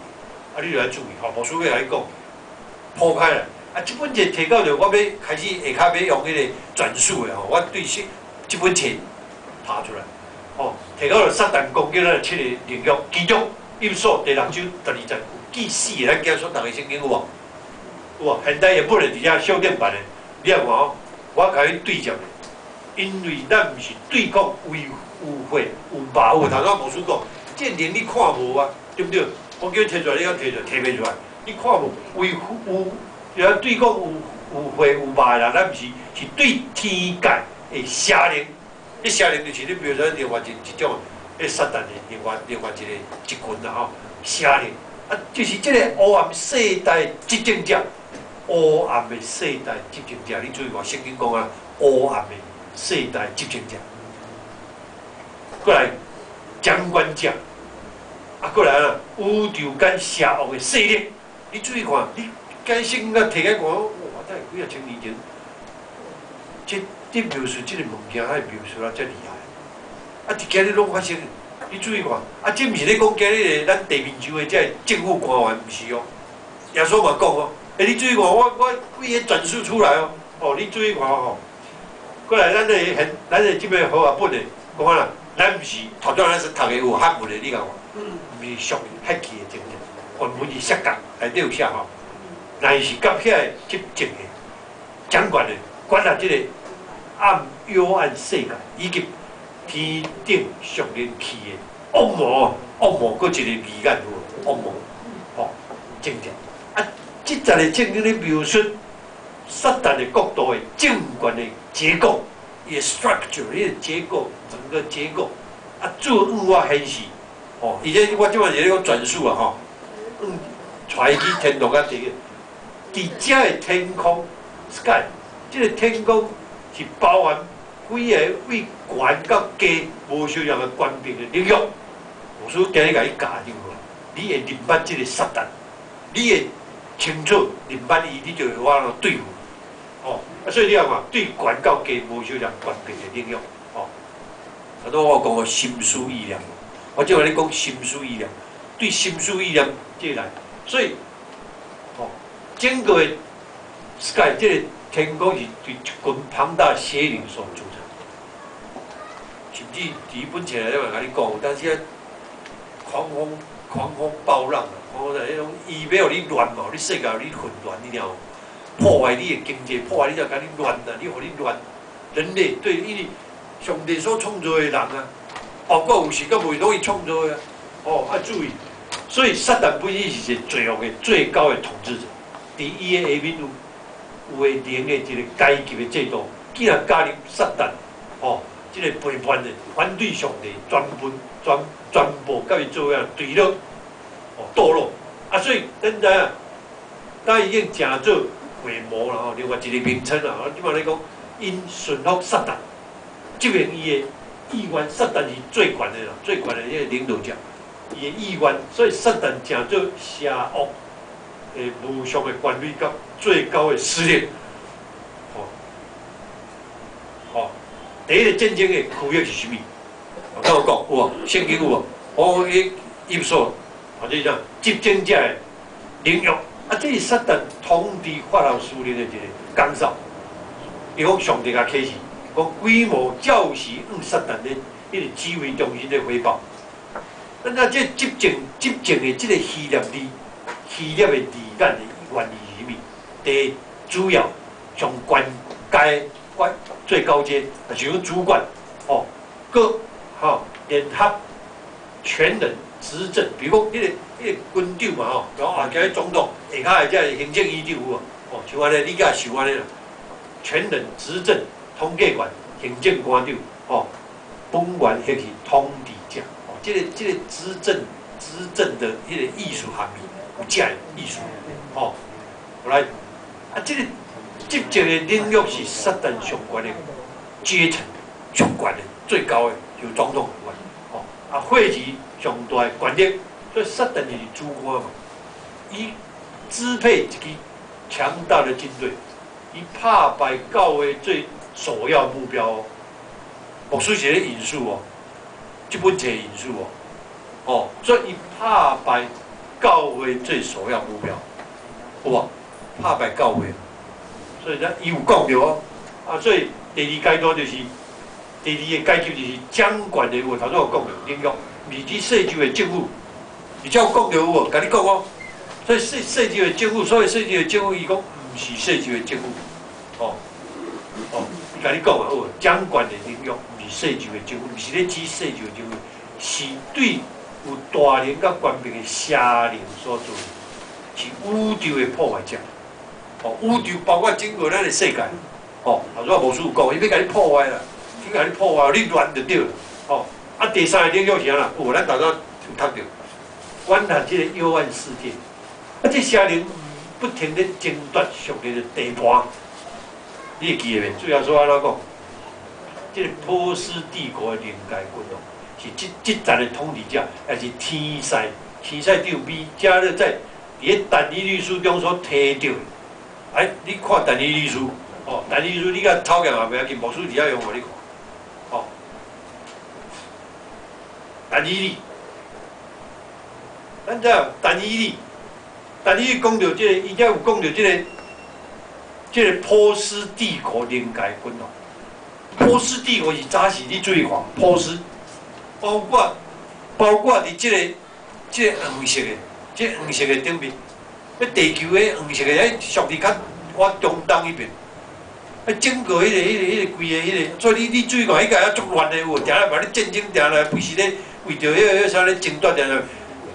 啊，你著愛注意吼，牧師欲共你講，鋪開來。啊，這本冊提到著，我欲開始下跤欲用彼個轉述的吼，我對這這本冊拍出來，吼，提到著撒旦攻擊咱的七個領域，其中以弗所第六章12節有記四個，咱今日所讀的聖經有無？有無？現代譯本的佇遮修訂版的，你來看哦，我共你對照者，因為咱毋是對抗有有血有肉有。頭拄牧師講，這個靈你看無啊，對毋對？我叫你提出來，你敢提出來？提袂出來。你看無？為有，就對抗有有血有肉的人，咱毋是是對天界的邪靈。彼邪靈就是你比如說另外一種，彼撒旦的另外一群啦吼，邪靈啊，就是這個黑暗世代執政者，黑暗的世代執政者，你注意看聖經講啊，黑暗的世代執政者，過來掌權者，啊，過來啊，宇宙間邪惡的勢力，你注意看，你今聖經啊提來看，哇，這幾仔千年前，這這描述這個物件，還描述啊遮厲害，啊，佇今日攏發生，你注意看，啊，這毋是咧講今日的咱地面上的這個政府官員，毋是哦，耶穌嘛講哦，欸，你注意看，我規个轉述出來哦，哦，你注意看吼，過來咱的現，咱的這個和合本的講啊啦，咱毋是頭拄咱是讀的有漢文的，你共看，毋是屬血氣的爭戰，原文是摔角內底有寫吼，乃是佮遐個執政的、掌權的、管轄這個暗幽暗世界，以及天頂屬靈氣的惡魔，惡魔閣一個字眼有無？惡魔，吼，爭戰。啊，這節的聖經咧描述撒旦的國度的政權的結構，伊的 structure，伊的結構，整個結構。啊，主向我顯示，吼，伊這我這擺是咧講轉述啊，吼，嗯，帶伊去天堂啊，佇個，佇遮的天空 sky，這個天空是包含幾個對懸佮低無相仝的權柄的領域。牧師今日共你教就好，你會認捌這個撒旦，你會清楚認捌伊，你就會有法度對付。哦，啊，所以你看看，對懸佮低無相仝權柄的領域，哦，啊，拄我講個心思意念，我這擺咧講心思意念，對心思意念這來，所以，哦，整個的 sky 這個天空是對一群龐大邪靈所組成，甚至佇本冊內底嘛共你講，有當時啊，狂風暴浪啊，狂風在彼種，伊欲予你亂嘛，予你世界予你混亂，你聽無？破壞你的經濟，破壞你就共你亂啊！你予你亂，人類對，因為上帝所創造的人啊，包括有時閣袂攏伊創造的啊。哦，啊注意，所以撒旦本身是一個罪惡的最高的統治者，佇伊的下面有有的靈的一個階級的制度，既然加入撒旦，哦，這個背叛的反對上帝，全部全部佮伊做伙墜落，哦，墮落。啊，所以咱知影，咱已經成做鬼魔啦吼，另外一個名稱啦。我這擺咧講，𪜶順服撒旦，執行伊的意願。撒旦是最懸的啦，最懸的彼個領導者，伊的意願，所以撒旦成做邪惡的無上的權威佮最高的勢力。吼，吼，第一個戰爭的區域是啥物？我跟我講有無？聖經有無？我伊伊說，或者講執政者的領域，啊，這是撒旦統治法老勢力的一個崗哨。伊講上帝共啟示，講鬼魔就是向撒旦的彼個指揮中心咧匯報。咱知這執政的這個希臘字，希臘的字眼的原意是啥物？第一主要上懸階官最高階，就是講主管，哦，閣吼聯合全能執政，比如講，彼個軍長嘛吼，講啊，今日總統下跤的這個行政院長有無？哦，像按呢，你敢想按呢啦？全能執政統計員、行政官長，吼，本源彼是統治者，哦，這個執政的彼個意思含義有這个意思，吼，來，啊，這個執政的領域是撒旦上懸的階層，上懸的最高的，就總統有關，吼，啊，會議上大的權力，所以撒旦就是主官嘛，伊支配一支強大的軍隊，伊拍敗教會最首要目標哦。牧師是咧引述哦，這本冊引述哦，哦，所以伊拍敗教會最首要目標，有無？拍敗教會，所以呢，伊有講著哦，啊，所以第二階段就是第二個階級就是掌權的，有頭先有講著領域，毋是指世界的政府，而且有講著有無？共你講哦，所以世界的政府，所以世界的政府，伊講毋是世界的政府，哦哦，伊共你講啊，好，掌權的領域毋是世界的政府，毋是咧指世界的政府，是對有大能佮權柄的邪靈所做，是宇宙的破壞者。哦，宇宙包括整個咱的世界，哦，頭先牧師有講，伊欲共你破壞啦，去共你破壞，你亂就對了。哦，啊，第三個領域是按怎？有，咱頭先有讀著，管轄這個幽暗世界，啊，這邪靈不停咧爭奪上帝的地盤，你會記得袂？主耶穌按怎講？這個波斯帝國的靈界軍哦，是這這陣的統治者，也是天使，天使長米迦勒在佇咧但以理書中所提著的。哎，你看但以理書，哦，但以理書你共抄起來嘛袂要緊，牧師佇遐用予你看，哦，但以理，咱知但以理，但以理講著這個，伊遮有講著這個波斯帝國靈界軍哦，波斯帝國是早時你注意看，波斯，包括佇這個黃色的，這個黃色的頂面。彼地球的黃色的，彼屬佇較我中東彼邊，彼整個彼個規个彼個，所以你注意看，彼個也足亂的有無？定來嘛咧戰爭，定來規時咧為著彼個啥咧爭奪，定來。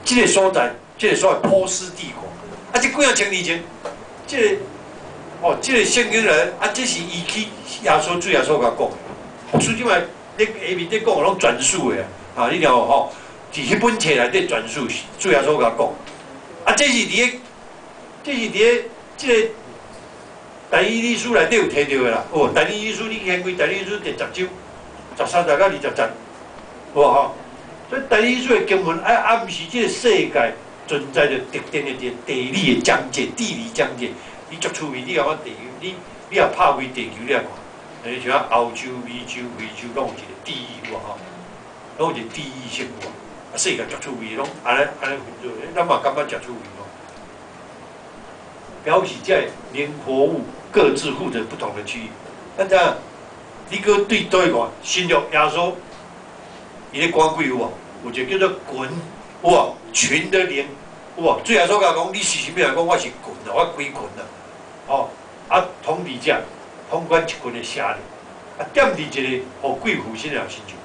這個所在，這個所謂波斯帝國，啊，這幾仔千年前，這個哦，這個聖經來，啊，這是伊去耶穌主耶穌共講的。牧師這擺咧下面咧講的攏轉述的啊，你聽無吼？佇彼本冊內底轉述，主耶穌共講，啊，這是佇咧這個但以理書內底有提著的啦。哦，但以理書你掀開但以理書第10章13節到20節，有無吼？所以但以理書的經文愛暗示這個世界存在著特定的一個地理的章節、地理章節。伊足趣味，你共我地球，你若拍開地球你來看，你像歐洲、美洲、非洲，攏有一個地域有無吼？攏有一個地域性有無？啊，世界足趣味，攏按呢按呢分做，咱嘛感覺誠趣味吼。表示這靈活物各自負責不同的區域。咱知影，你閣對佗去看新約耶穌，伊咧趕鬼有無？有一個叫做群，有無？群的靈，有無？主耶穌共講，你是啥物人？講我是群啊，我歸群啊。哦，啊，統治者統管一群的邪靈，啊，踮佇一個予鬼附身的人身上，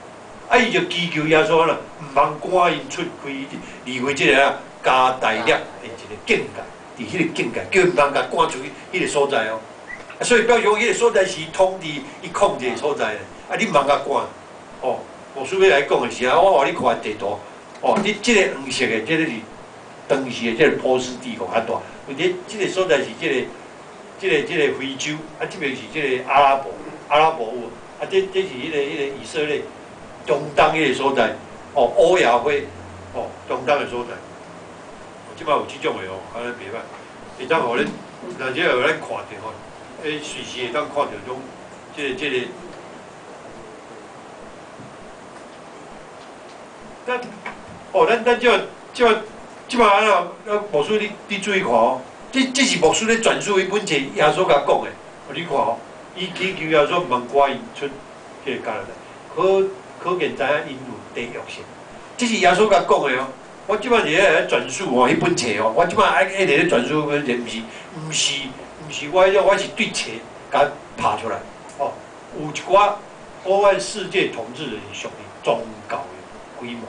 啊，伊就祈求耶穌啦，毋通趕𪜶出開離開這個啊加大勒的一個境界，佇彼個境界，叫伊毋通共趕出去彼個所在哦。啊，所以表示講彼個所在是統治伊控制的所在，啊，你毋通共趕哦。牧師欲來講的時啊，我予你看地圖，哦，你這個黃色的，這個是當時的這個波斯帝國較大，為這這個所在是這個非洲，啊，這邊是這個阿拉伯，阿拉伯有，啊，這是彼個以色列中東彼個所在，哦，歐亞非，哦，中東的所在，哦，這擺有這種的哦，按呢袂䆀，會當予恁，若這予咱看著吼，欸，隨時會當看著種，這個。咱哦，咱這這這擺啊，牧師你注意看哦，這是牧師咧轉述彼本冊耶穌共講的，你看哦，伊祈求耶穌毋通趕𪜶出這個迦南，可見知影𪜶有地獄性。這是耶穌共講的哦。我這擺是咧轉述哦，彼本冊哦，我這擺愛一直咧轉述彼本冊，毋是我彼種，我是對冊共拍出來。哦，有一寡黑暗世界統治的是屬於宗教的規模。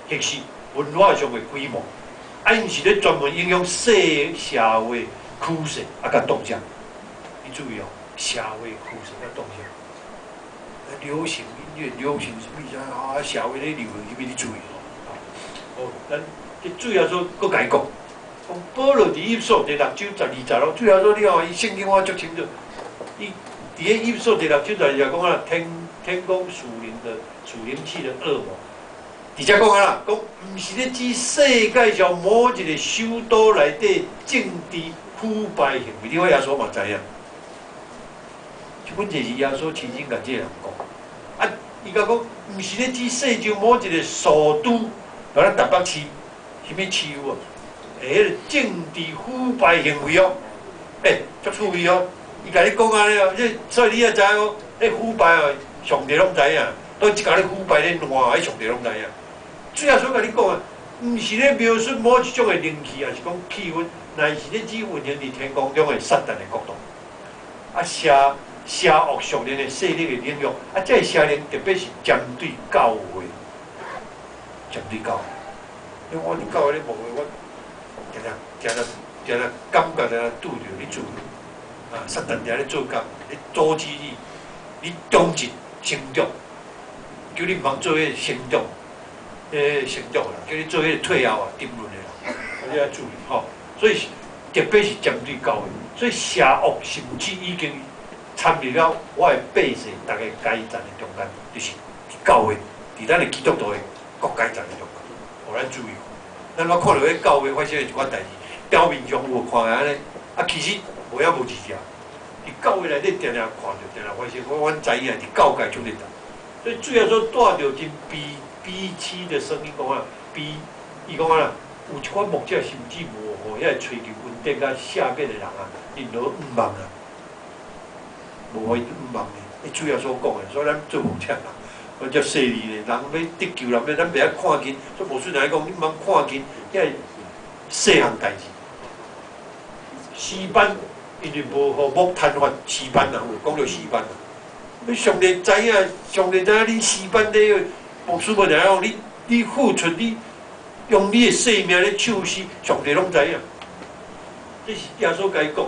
或是文化上的規模，啊，𪜶是咧專門影響社會趨勢啊，佮動向。你注意哦，社會趨勢佮動向。流行音樂、流行啥物啥啊，社會咧流行啥物，你注意哦。哦，咱這主耶穌閣共伊講，講保羅佇以弗所第六章十二節咯。主耶穌你看伊聖經我足清楚，伊佇咧以弗所第六章十二節講啊，天空屬靈氣的惡魔。佇遮講啊啦，講毋是咧指世界上某一個首都內底政治腐敗行為，你看耶穌嘛知影。這本就是耶穌親身共這個人講。啊，伊共講，毋是咧指世上某一個首都，咱台北市，啥物市有無？欸，彼個政治腐敗行為哦，欸，足趣味哦。伊共你講按呢哦，這所以你也知影講，彼腐敗哦，上帝攏知影。都一共咧腐敗咧爛，彼上帝攏知影。主耶穌共你講啊，毋是咧描述某一種的靈氣，抑是講氣氛，乃是咧指運行佇天空中的撒旦的國度。啊，邪惡屬靈的勢力的領域，啊，這個邪靈特別是針對教會，針對教會。因為我佇教會咧牧會，我定定定定定感覺定定拄著咧做，啊，撒旦定咧做工，咧阻止你，你忠實成長。叫你毋通做彼個成長，彼個成長啦，叫你做彼個退後啊、沉淪的啦，你愛注意吼。所以特別是針對教會，所以邪惡甚至已經參與了我的百姓逐个階層的中間，就是教會，佇咱的基督徒的各階層的中間，予咱注意。咱我看著彼教會發生的一寡代誌，表面上有看按呢，啊，其實無影無字只。佇教會內底定定看著，定定發生，阮知影佇教界出咧代。所以主耶穌帶著真悲悲凄的聲音講啊，悲，伊講啊，有一寡牧者甚至無予遐個追求恩典佮赦免的人啊，任何毋望啊，無予𪜶毋望的。彼主耶穌講的，所以咱做牧者人，我遮細膩咧，人欲得救，人欲咱袂曉看見，所以牧師常講，你毋通看見遐個細項代誌。詩班因為無予牧癱瘓，詩班啊，有講著詩班啊。你上帝知影，上帝知影恁詩班咧，牧師無定講你付出，你用你的生命咧唱詩，上帝攏知影。這是耶穌共伊講，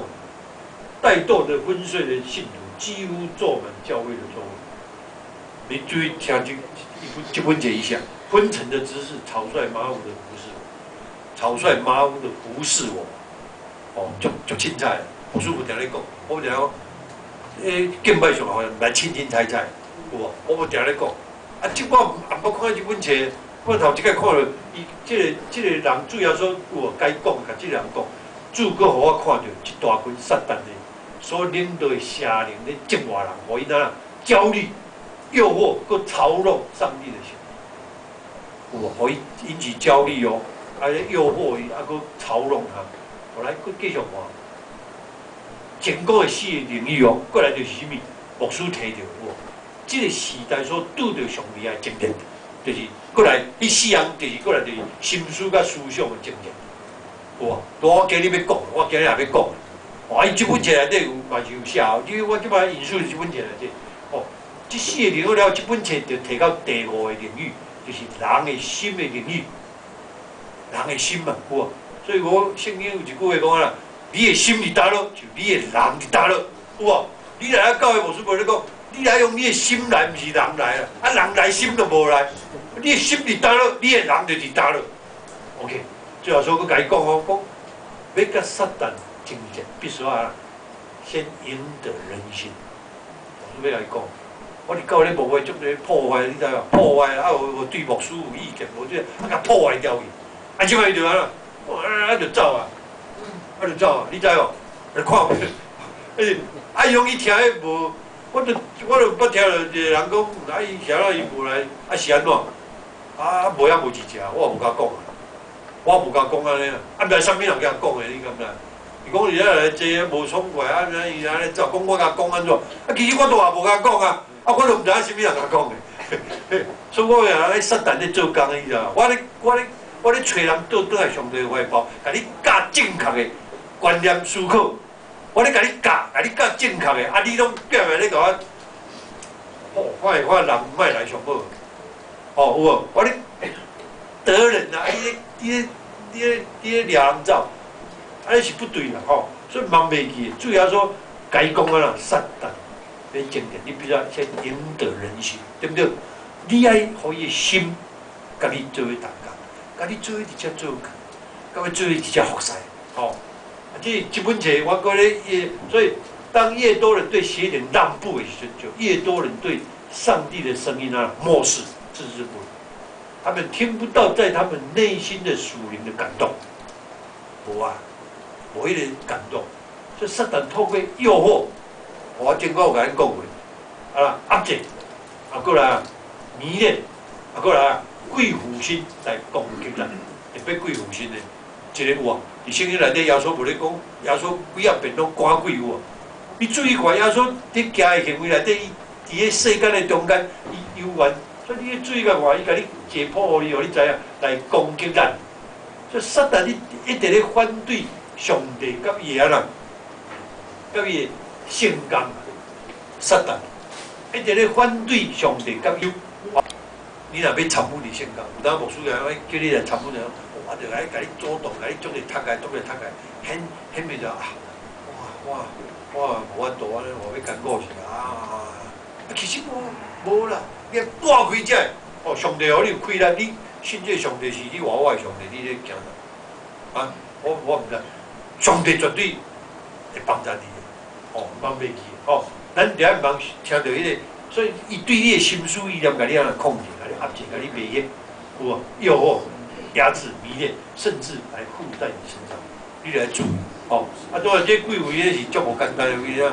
怠惰的昏睡的信徒，幾乎坐滿教會的座位。你注意聽這本這一下，昏沉的執事，草率馬虎的服侍我，草率馬虎的服侍我，哦，足凊彩。牧師無定咧講，我無定講。欸，敬拜上好像來凊凊彩彩，有無？我無定咧講。啊，這我也毋捌看這本冊，我頭一擺看著伊這個人主耶穌有無該講，共這個人講，主閣予我看著一大群撒旦的所領導的邪靈咧折磨人，予𪜶怎焦慮、誘惑、閣嘲弄上帝的心，有無？予伊引起焦慮哦，啊，誘惑伊，啊，閣嘲弄他。後來閣繼續看。成功的四個領域哦，過來就是啥物？牧師提著有無？這個時代所拄著上厲害的爭戰，就是過來，彼四項就是過來就是心思佮思想的爭戰，有無？我今日欲講，我今日也欲講。哦，伊這本冊內底有嘛是有寫哦，因為我這擺引述這本冊內底，哦，這四個領域了，這本冊就提到第五個領域，就是人的心的領域，人的心嘛，有無？所以我聖經有一句話講啦，你的心佇佗落，就你的人佇佗落，有無？你來教會牧師無咧講，你來用你的心來，毋是人來啊，啊人來心就無來，你的心佇佗落，你的人就佇佗落。OK，最後說閣共伊講哦，講欲佮撒旦爭戰，必須啊先贏得人心。我欲共伊講，我佇教會咧無話足濟破壞，你知無？破壞啊，有對牧師有意見，無這啊，共破壞掉去。啊，這擺伊就按怎？啊就走啊，啊就走啊，你知無？你看，啊伊講伊聽彼無，我就捌聽著一個人講，啊伊啥啦伊無來，啊是按怎？啊無也無一隻，我也無共講啊，我無共講按呢啊，啊毋知啥物人共講的，你敢知？伊講伊遐來坐無爽快，啊伊按呢走，講我共講按怎？啊其實我都也無共講啊，啊我都毋知影啥物人共講的，所以我話咧撒旦咧做工，你知無？我咧揣人倒轉來上帝懷抱，共你教正確的觀念思考，我咧共你教，共你教正確的，啊你攏變來咧共我，哦，看會看人莫來上好，哦有無？我咧得人啊，你咧掠人走，按呢是不對啦吼，所以茫袂記，主要說共伊講啊啦，撒旦欲爭戰，你必須先贏得人心，對毋對？你愛予伊的心共你做伙同工，共你做伙佇遮做工，共你做伙佇遮服侍，吼。啊，這本冊我閣咧，所以當越多人對邪靈讓步的時陣，就越多人對上帝的聲音啊漠視、置之不理，他們聽不到在他們內心的屬靈的感動，無啊，無彼個感動，所以撒旦透過誘惑，我頂擺有共恁講過，啊啦，壓制，啊閣來啊迷戀，啊閣來啊貴婦心來攻擊咱，特別貴婦心的，這個有啊，佇聖經內底耶穌無咧講，耶穌幾仔遍攏趕鬼有無？你注意看，耶穌佇行的行為內底，伊佇個世間的中間，伊猶原，所以你要注意共看，伊共你解剖予你，予你知影來攻擊咱。所以撒旦伊一直咧反對上帝佮伊的按怎，佮伊的聖工。撒旦一直咧反對上帝佮伊。你若欲參與佇聖工，有當牧師來叫你來參與者，我就來共你主動，共你足濟讀開，足濟讀開，顯顯變就啊，我無法度按呢，我欲艱苦是啊，其實無無啦，你撥開這個，哦，上帝予你有氣力，你信這個上帝是你活活的上帝，你咧驚啥？啊，我毋知，上帝絕對會幫助你的，哦，毋通袂記，哦，咱著愛毋通聽著彼個，所以伊對你的心思意念，共你按怎控制，共你壓制，共你迷惑，有無？誘惑、壓制、迷戀，甚至來附在你身上，你著愛注意，哦。啊，當然這貴婦彼是足無簡單的，為啥？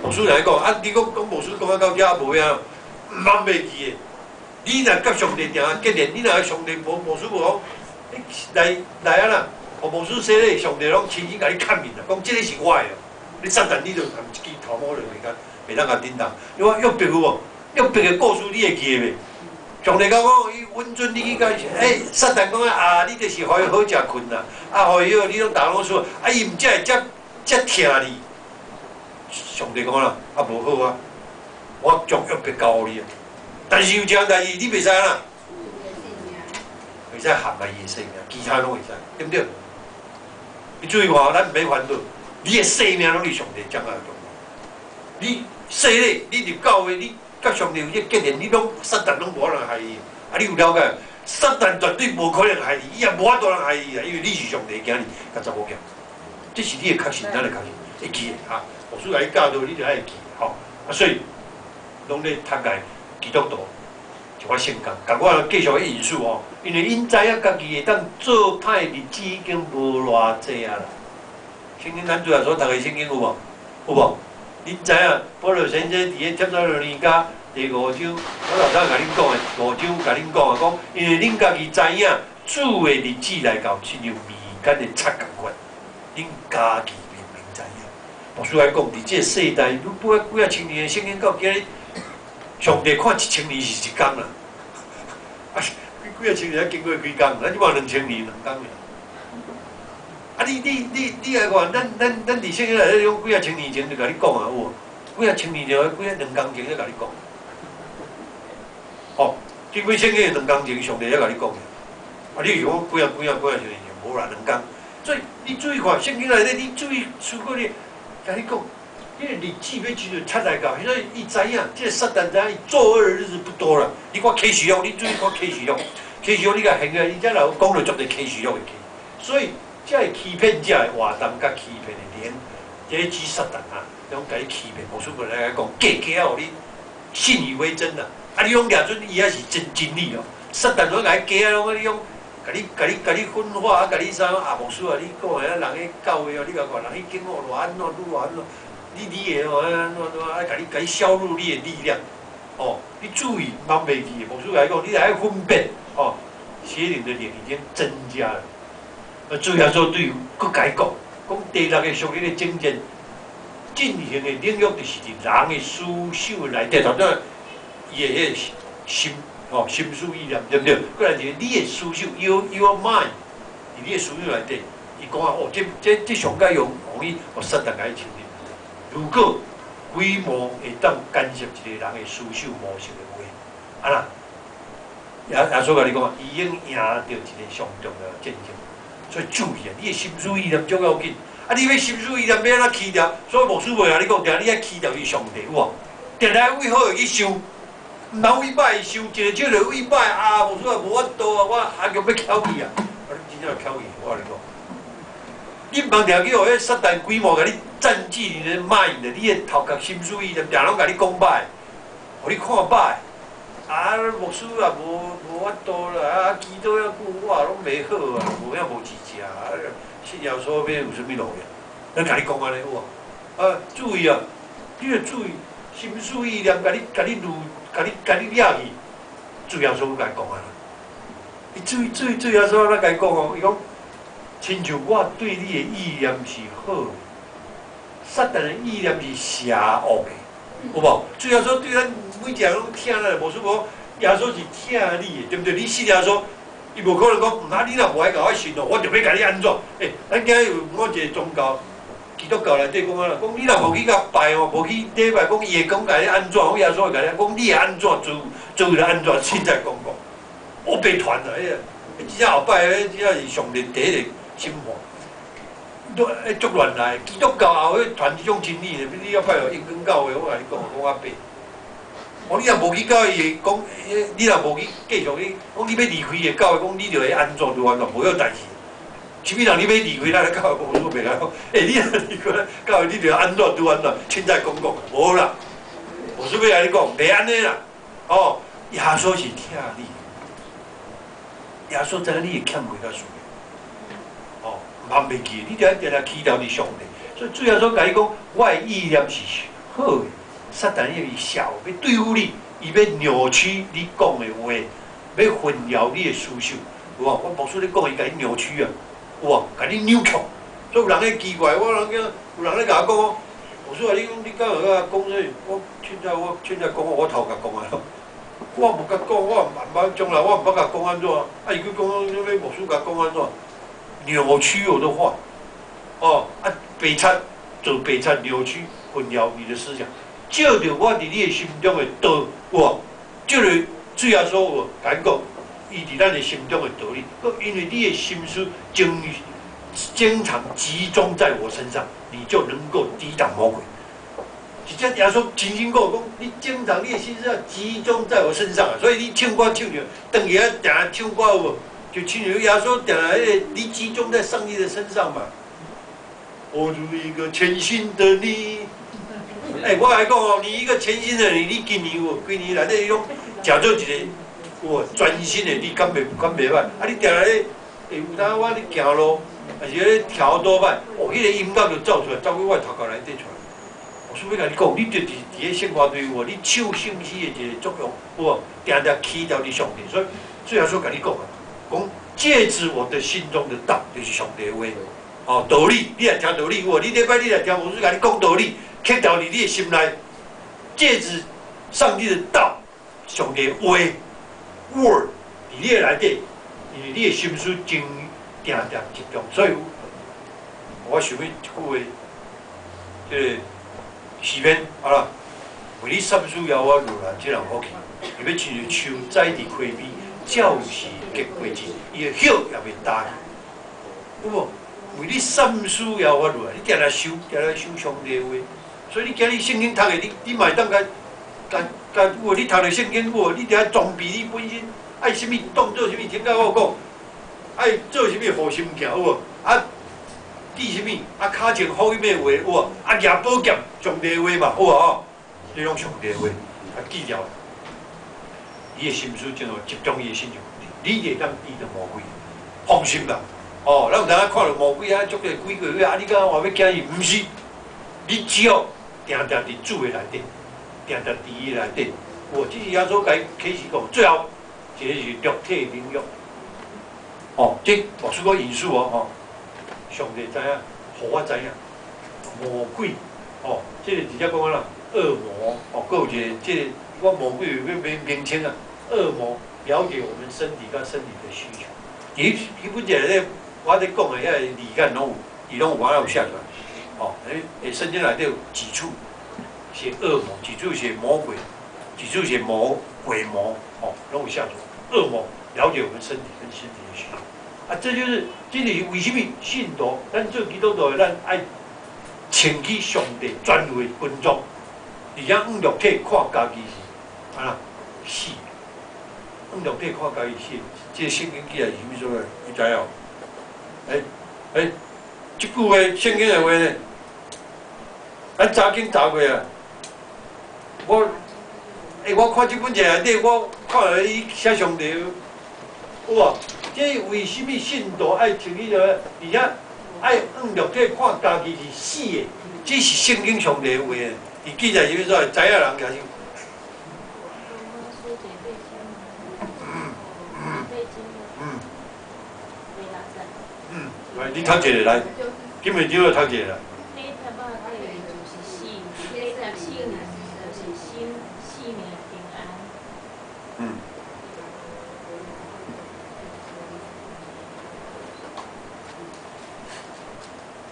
牧師來講，啊，你講講牧師講啊到遮無影，毋通袂記的。你若佮上帝定定結連，你若上帝無牧師無講，你來來啊啦，予牧師洗禮，上帝攏親自共你看面啦，講這个是我的哦。你撒旦你就含一支頭毛就袂當共叮當。你看約伯有無？約伯的故事你會記得袂？上帝講講，伊允准你去共伊，欸，撒旦講啊，你就是予伊好食睏啦，啊，予伊好，你攏逐攏輸，啊，伊毋才會遮遮疼你。上帝講啦，啊，無好啊，我將約伯交予你啊。但是有一項代誌，你袂使按怎，袂使陷害伊的性命，其他攏會使，對毋對？你注意看，咱毋免煩惱，你的性命攏佇上帝掌握中。你洗禮，你入教會，你佮上帝有這個結連，你攏撒旦攏無法度害你。啊，你有了解？撒旦絕對無可能害你，伊也無法度通害你啊，因為你是上帝的囝兒，佮查某囝，這是你的確信，咱的確信，會記的哈。牧師共你教導，你就愛記吼。啊，所以攏咧讀解基督徒一寡聖經，共我繼續去引述哦，因為𪜶知影家己會當做歹日子已經無偌濟啊啦。聖經咱主要所讀的聖經有無？有無？恁知影保羅先生佇个帖撒羅尼迦第五章，我頭先共恁講的五章，共恁講的講，因為恁家己知影主的日子來到，親像迷間的賊仝款，恁家己明明知影。牧師來講，佇這个世代，你不管幾仔千年的聖經到今日，上帝看一千年是一工啦。啊，幾仔千年經過幾工？咱這擺2000年兩工爾。啊，啊你來看，咱佇聖經內底講幾仔千年前就共你講啊，有無？幾仔千年前、幾仔兩工前就共你講。哦，這本聖經兩工前上帝才共你講的。啊，你是講幾仔千年前？無啦，兩工。所以你注意看聖經內底，你注意思考你，共你講，彼個日子欲親像賊來到，所以伊知影，這个撒旦知影伊作惡的日子不多啦。你看啟示錄，你注意看啟示錄，啟示錄你共現個，伊才若有講著足濟啟示錄的去。所以，這个欺騙者的活動佮欺騙的靈，這个指撒旦啊，攏共你欺騙。牧師過來講，假假啊，予你信以為真啦。啊，你攏舉準伊抑是真真理哦。撒旦攏共你假啊，攏你攏共你分化啊，共你啥啊？牧師啊，你講的啊，人彼教會哦，你共看人彼經哦，偌按怎，愈安怎，你的哦，按怎按怎，啊，共你削弱你的力量，哦，你注意，毋通袂記。牧師共你講，你愛分辨哦，邪靈的靈已經增加了。啊，主耶穌對閣共伊講，講第六個屬靈的征戰進行的領域，就是佇人的思想內底，頭拄伊的彼个心，吼，心思意念，對毋對？閣來一个你的思想，your mind，佇你的思想內底，伊講啊，哦，這上蓋容易，予撒旦共伊侵入。如果鬼魔會當干涉一個人的思想模式的話，啊啦，耶穌共你講啊，伊已經贏著一个上重要的戰爭。所以注意啊，你的心思意念足要緊。啊，你欲心思意念欲按怎起掉？所以牧師袂共你講，定你愛起掉伊上帝有無？定定為好的去想，毋通為歹去想，一个手就為歹啊！牧師啊，無法度啊，我阿強欲翹去啊！啊，你真正翹去，我共你講，你毋通定去予彼撒旦鬼魔共你佔據你的 mind，你的頭殼心思意念，定攏共你講歹，予你看歹。啊，牧師也無法度啦，啊，祈禱遐久，我也攏袂好啊，無遐無錢食啊，信耶穌欲有啥物路用？咱共你講按呢有無？啊，注意啊，你著注意心思意念，共你擄，共你掠去。主耶穌共伊講啊，你注意注意主耶穌按怎共伊講哦？伊講，親像我對你的意念是好的，撒旦的意念是邪惡的，有無？主耶穌對咱每一个人攏疼咱，無說講耶穌是疼你的，對毋對？你信耶穌，伊無可能講，啊，你若無愛共我信哦，我就欲共你按怎？欸，咱今日有某一个宗教，基督教內底講啊啦，講你若無去共拜哦，無去禮拜，講伊會講共你按怎？講耶穌會共你講你會按怎？做做來按怎？凊彩講講，烏白傳啦，彼个，真正後擺，彼真正是上帝第一個審判，都彼足亂來。基督教也有彼傳這種真理的，你後擺有英光教會，我共你講，講較白。哦，你若無去教伊會講，你若無去繼續去，講你欲離開的教會，講你就會按怎就按怎，無彼代誌。啥物人你欲離開咱的教會，我說袂來講，欸，你若離開教會，你就按怎就按怎，凊彩講講，無啦。我是欲共你講，袂按呢啦。哦，耶穌是疼你，耶穌知影你會欠缺佮需要。哦，毋通袂記，你著愛定定祈禱佇上帝。所以主耶穌共你講，我的意念是好的，撒旦伊是邪惡，欲對付你，伊欲扭曲你講的話，欲混淆你的思想，有無？我牧師咧講，伊共你扭曲啊，有無？共你扭曲。所以有人咧奇怪，我人叫有人咧共我講，牧師啊，你講你敢會共我講這？我凊彩講，我頭殼講啊，我無共講，我毋捌將來我毋捌共講按怎，啊，伊閣講啥物牧師共講按怎，扭曲我的話，哦，啊，白賊做白賊扭曲混淆你的思想。照著我佇你的心中的道，有無？這个主耶穌有共講，伊佇咱的心中的道理，閣因為你的心思經常集中在我身上，你就能夠抵擋魔鬼。直接耶穌親身講，講你經常你的心思要集中在我身上啊，所以你唱歌唱著，轉去啊，定定唱歌有無？就親像耶穌定定彼个，你集中在上帝的身上嘛。我如一個全新的你。欸，我來講哦，你一個全新的你，你今年有幾年內底攏食做一個有全新的，你敢袂歹？啊，你定定咧，欸，有當我咧行路，抑是咧調多擺，哦，彼个音樂就走出來，走去我頭殼內底出來。我說欲共你講，你就是佇咧聖歌隊有無？你唱聖詩的一個作用有無？定定起著佇上帝，所以主耶穌共你講啊，講借著我的心中的道，就是上帝的話，哦，道理，你若聽道理有無？你禮拜你若聽牧師共你講道理，刻著佇你的心內，借著上帝的道，上帝的話，word，佇你的內底，因為你的心思真定定集中，所以我想欲一句話，這个詩篇好啦，為你三思耶和華落來，這人福氣，伊欲親像樹栽佇溪邊，照時結果子，伊的葉也袂焦去。有無？為你三思耶和華落來，你定定想，定定想上帝話。所以你今日聖經讀的，你嘛會當共共共有無？你讀著聖經有無？你定裝備你本身，愛啥物當做啥物，聽甲我講，愛做啥物護心鏡有無？啊，記啥物？啊，跤前福音的話有無？啊，舉寶劍上帝話嘛有無吼？你攏上帝話，啊，記牢。伊的心思正好集中伊的信仰，你會當抵擋魔鬼，放心啦。哦，咱有當看著魔鬼啊，足濟鬼鬼啊，你敢話欲驚伊？毋是，你只要定定佇主的內底，定定佇伊內底。有，這是耶穌共伊啟示講，最後一个是肉體領域。哦，這牧師閣引述哦，吼，上帝知影，予我知影，魔鬼，哦，這个直接講啦，惡魔，哦，閣有一个，這个我魔鬼有個名名稱啊，惡魔了解我們身體佮身體的需求。基基本上咧，我咧講的遐個字眼攏有，伊攏有我有寫出來。哦，聖經內底有幾處寫惡魔，幾處寫魔鬼，幾處寫魔鬼魔，哦，攏有寫出來。惡魔了解我們身體跟身體的需求。啊，這就是，這就是為什麼信徒，咱做基督徒的，咱愛穿起上帝專有的軍裝，而且用肉體看家己是按怎死，用肉體看家己死。這個聖經記載是啥物所在？你知影無？這句話聖經的話呢？咱查經查過啊。我，我看這本冊內底，我看著伊寫上帝，有無？這為什麼信徒愛穿起個？而且愛用肉體看家己是死的，這是聖經上帝的話。伊記載啥物所在？知影人舉手。來，你讀一个來，金會長來讀一个來。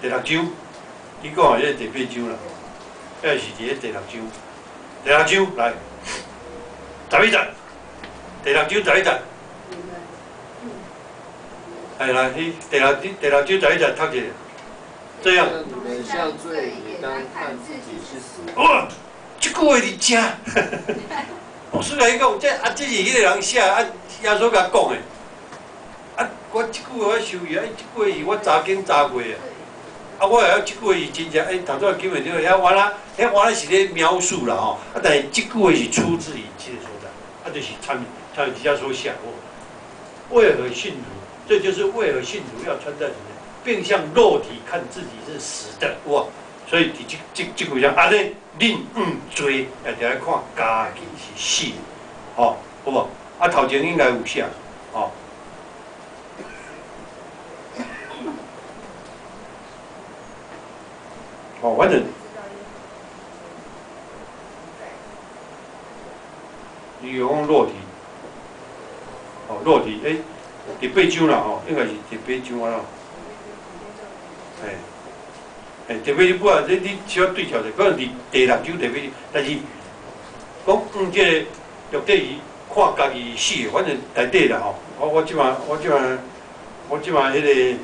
第六章，你講的這第八章啦，遐是佇咧第六章，第六章來，11節，第六章11節，來來，你第六章11節讀一下，這樣。你們向罪也當看自己是死。哇，這句話佇遮，牧師共你講，這啊，這是彼個人寫，啊，耶穌共講的，啊，我這句話我收去，啊，這句話是我查經查過的。啊，我會曉這句話是真正，頭拄仔金會長遐原來，遐原來是咧描述啦吼，啊，但是這句話是出自於這個所在，啊，就是參參底下所寫過。為何信徒？這就是為何信徒要穿戴什麼，並向肉體看自己是死的哇！所以佇這句話，按呢，恁按罪也著愛看家己是死的，吼，好無？啊，頭前應該有寫，吼。哦，反正你有講肉體，哦，肉體，第八章啦，吼，應該是第八章啊啦，第八章不啊，你小對照者，可能佇第六章第八章，但是講這个肉體是看家己死的，反正內底啦，吼，我這馬彼个。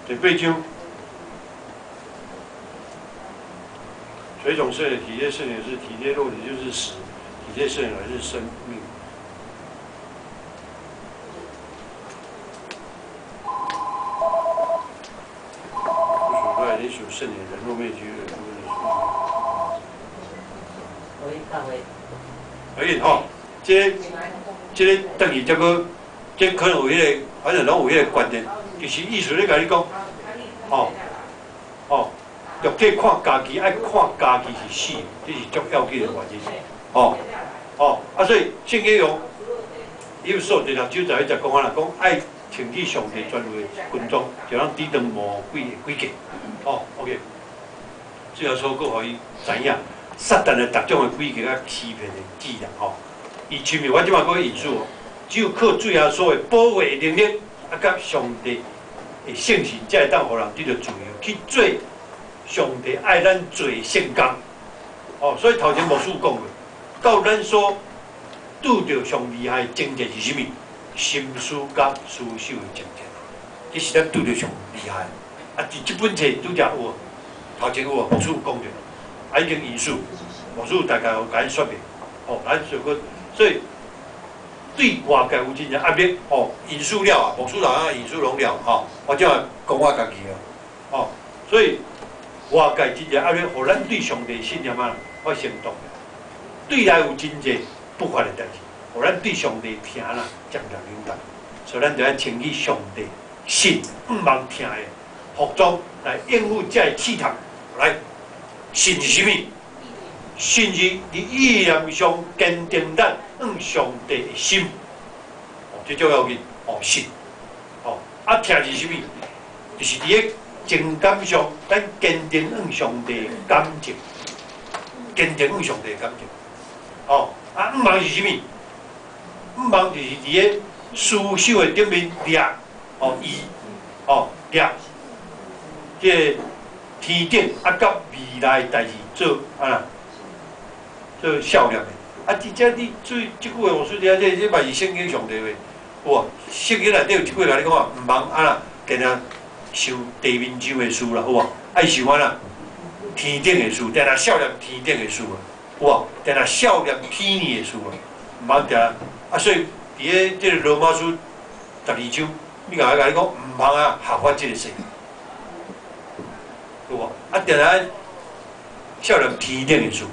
第八章，水肿圣灵，体贴圣灵是体贴肉體就是死，體貼聖靈是生命。不屬肉體，屬聖靈，人若滅絕，可以吼，這個等於這個，這可能有彼個，反正攏有彼個觀念，就是意思咧，共你講，吼，吼，肉體看家己，愛看家己是死，這是足要緊的原因，吼，吼，啊，所以聖經用，以弗所第六章11節講啊啦，講愛穿起上帝專有的軍裝，就通抵擋魔鬼的詭計，吼，OK。主耶穌閣予伊知影，撒旦的逐種的詭計佮欺騙的伎倆吼。伊親像我這擺閣引述哦，只有靠主耶穌的寶血能力，啊，佮上帝的聖神，才會當予人得著自由去做上帝愛咱做的聖工。哦，所以頭前牧師講過，到咱所拄著上厲害的掙扎是啥物？心思佮思想的掙扎，這是咱拄著上厲害。啊，佇這本冊拄則有，頭前有牧師有講著，啊已經引述，牧師大概有共𪜶說明。哦，咱就閣，所以對外界有真濟壓力，哦，引述了啊，牧師老啊引述攏了，吼，我這講我家己啊，哦，所以外界真濟壓力，予咱對上帝信念啊發生動搖，對內有真濟不法的代誌，予咱對上帝疼啦漸漸冷淡，所以咱就愛穿起上帝信向望疼的服裝來應付這个試探。來，信是啥物？信是佇意念上堅定咱向上帝的心，哦，這足要緊哦，信，哦，啊，疼是啥物？就是佇个情感上，咱堅定向上帝的感情，堅定向上帝的感情，哦，啊，向望是啥物？向望就是佇个思想的頂面掠，哦，伊，哦，掠，這个天頂啊，佮未來的代誌做啊，做數念的。啊，佇遮你注意這句話，我說這這這嘛是聖經上帝話，有無？聖經內底有一句話共你講啊，毋通啊，定定想地面上的事啦，有無？愛想按怎？天頂的事，定定數念天頂的事啊，有無？定定數念天的事啊，毋通定啊，所以佇咧這个羅馬書12章，你共我共你講，毋通啊，效法這个世界，有無？啊，定定數念天頂的事，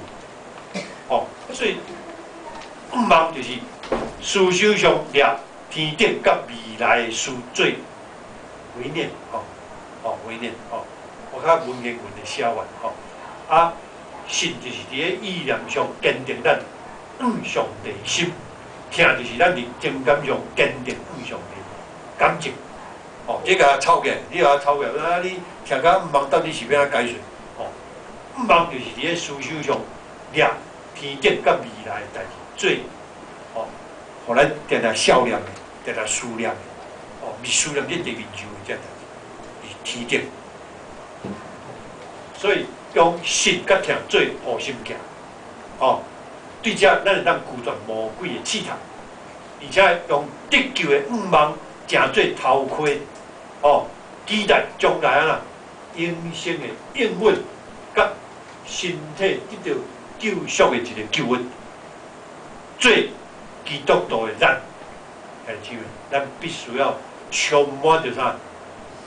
哦，所以向望就是思想上掠天頂佮未來的事做為念，吼，哦，為念，吼，我較文言文的寫法，吼，啊，信就是佇咧意念上堅定咱向上帝心，疼就是咱佇情感上堅定向上帝感情，哦，這個抄起來，你共抄起來，啊，你聽甲向望到底是欲按怎解釋？哦，向望就是佇咧思想上掠天頂佮未來的代誌做，哦，予咱定定數念的，定定思念的，哦，毋是思念這地面上的這代誌，是天頂。所以用信佮疼做護心鏡，哦，對這咱會當拒絕魔鬼的試探，而且用得救的向望成做頭盔，哦，期待將來啊永生的應允，佮身體得著救贖的一个救恩。做基督徒的咱，兄弟姊妹，咱必須要充滿著啥？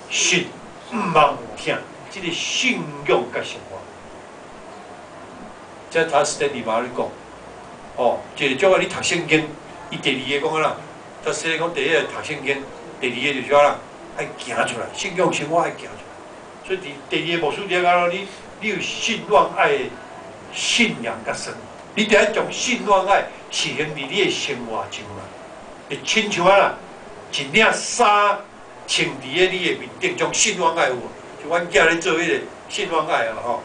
信、望、疼，這个信仰佮生活。這頭先你嘛咧講，哦，一個怎啊？你讀聖經，伊第二个講啊啦，頭先講第一个讀聖經，第二个就是啥啦？愛行出來，信仰生活愛行出來。所以第二个牧師佇遐講，你有信望愛的信仰佮生活，你得愛將信望愛實行佇你的生活中啊，會親像啊啦，一領衫穿佇咧你的面頂，將信望愛有無？就阮囝咧做彼个信望愛啊吼，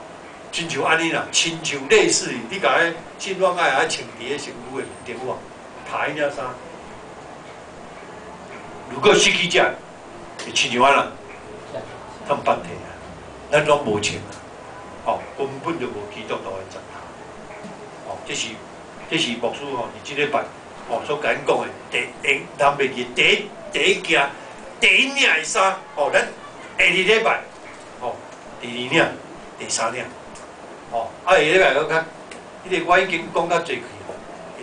親像按呢啦，親像類似你共彼信望愛啊穿佇咧身軀的面頂有無？披彼領衫，如果失去這，會親像按怎？通縛體啊，咱攏無穿啊，哦，根本就無基督徒的狀態。哦，這是牧師吼，佇這禮拜哦所共𪜶講的第一，咱袂記第一件第一領的衫，哦，咱下二禮拜，哦，第二領、第三領，哦，啊下禮拜閣較，彼個我已經講較濟去，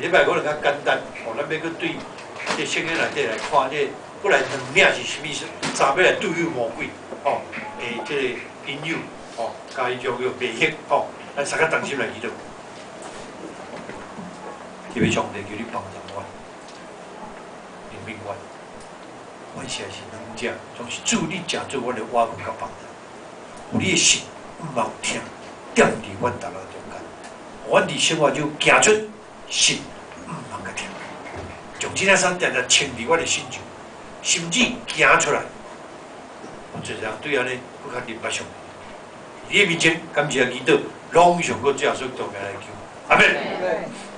下禮拜可能較簡單，哦，咱欲閣對這聖經內底來看，這過來兩領是啥物衫欲來對付魔鬼，哦，的這個引誘，哦，共伊種叫迷惑，哦，咱三個同心來祈禱。這位上帝求你幫助我，憐憫我，阮實在是軟弱，總是主你誠做阮的倚靠佮幫助，予你的信望疼踮佇阮逐人中間，阮佇生活中行出信望佮疼，將這領衫定定穿佇阮的身上，甚至行出來，有濟人對按呢閣較認捌上帝，你的面前感謝祈禱，攏上過主耶穌基督名來求，阿門。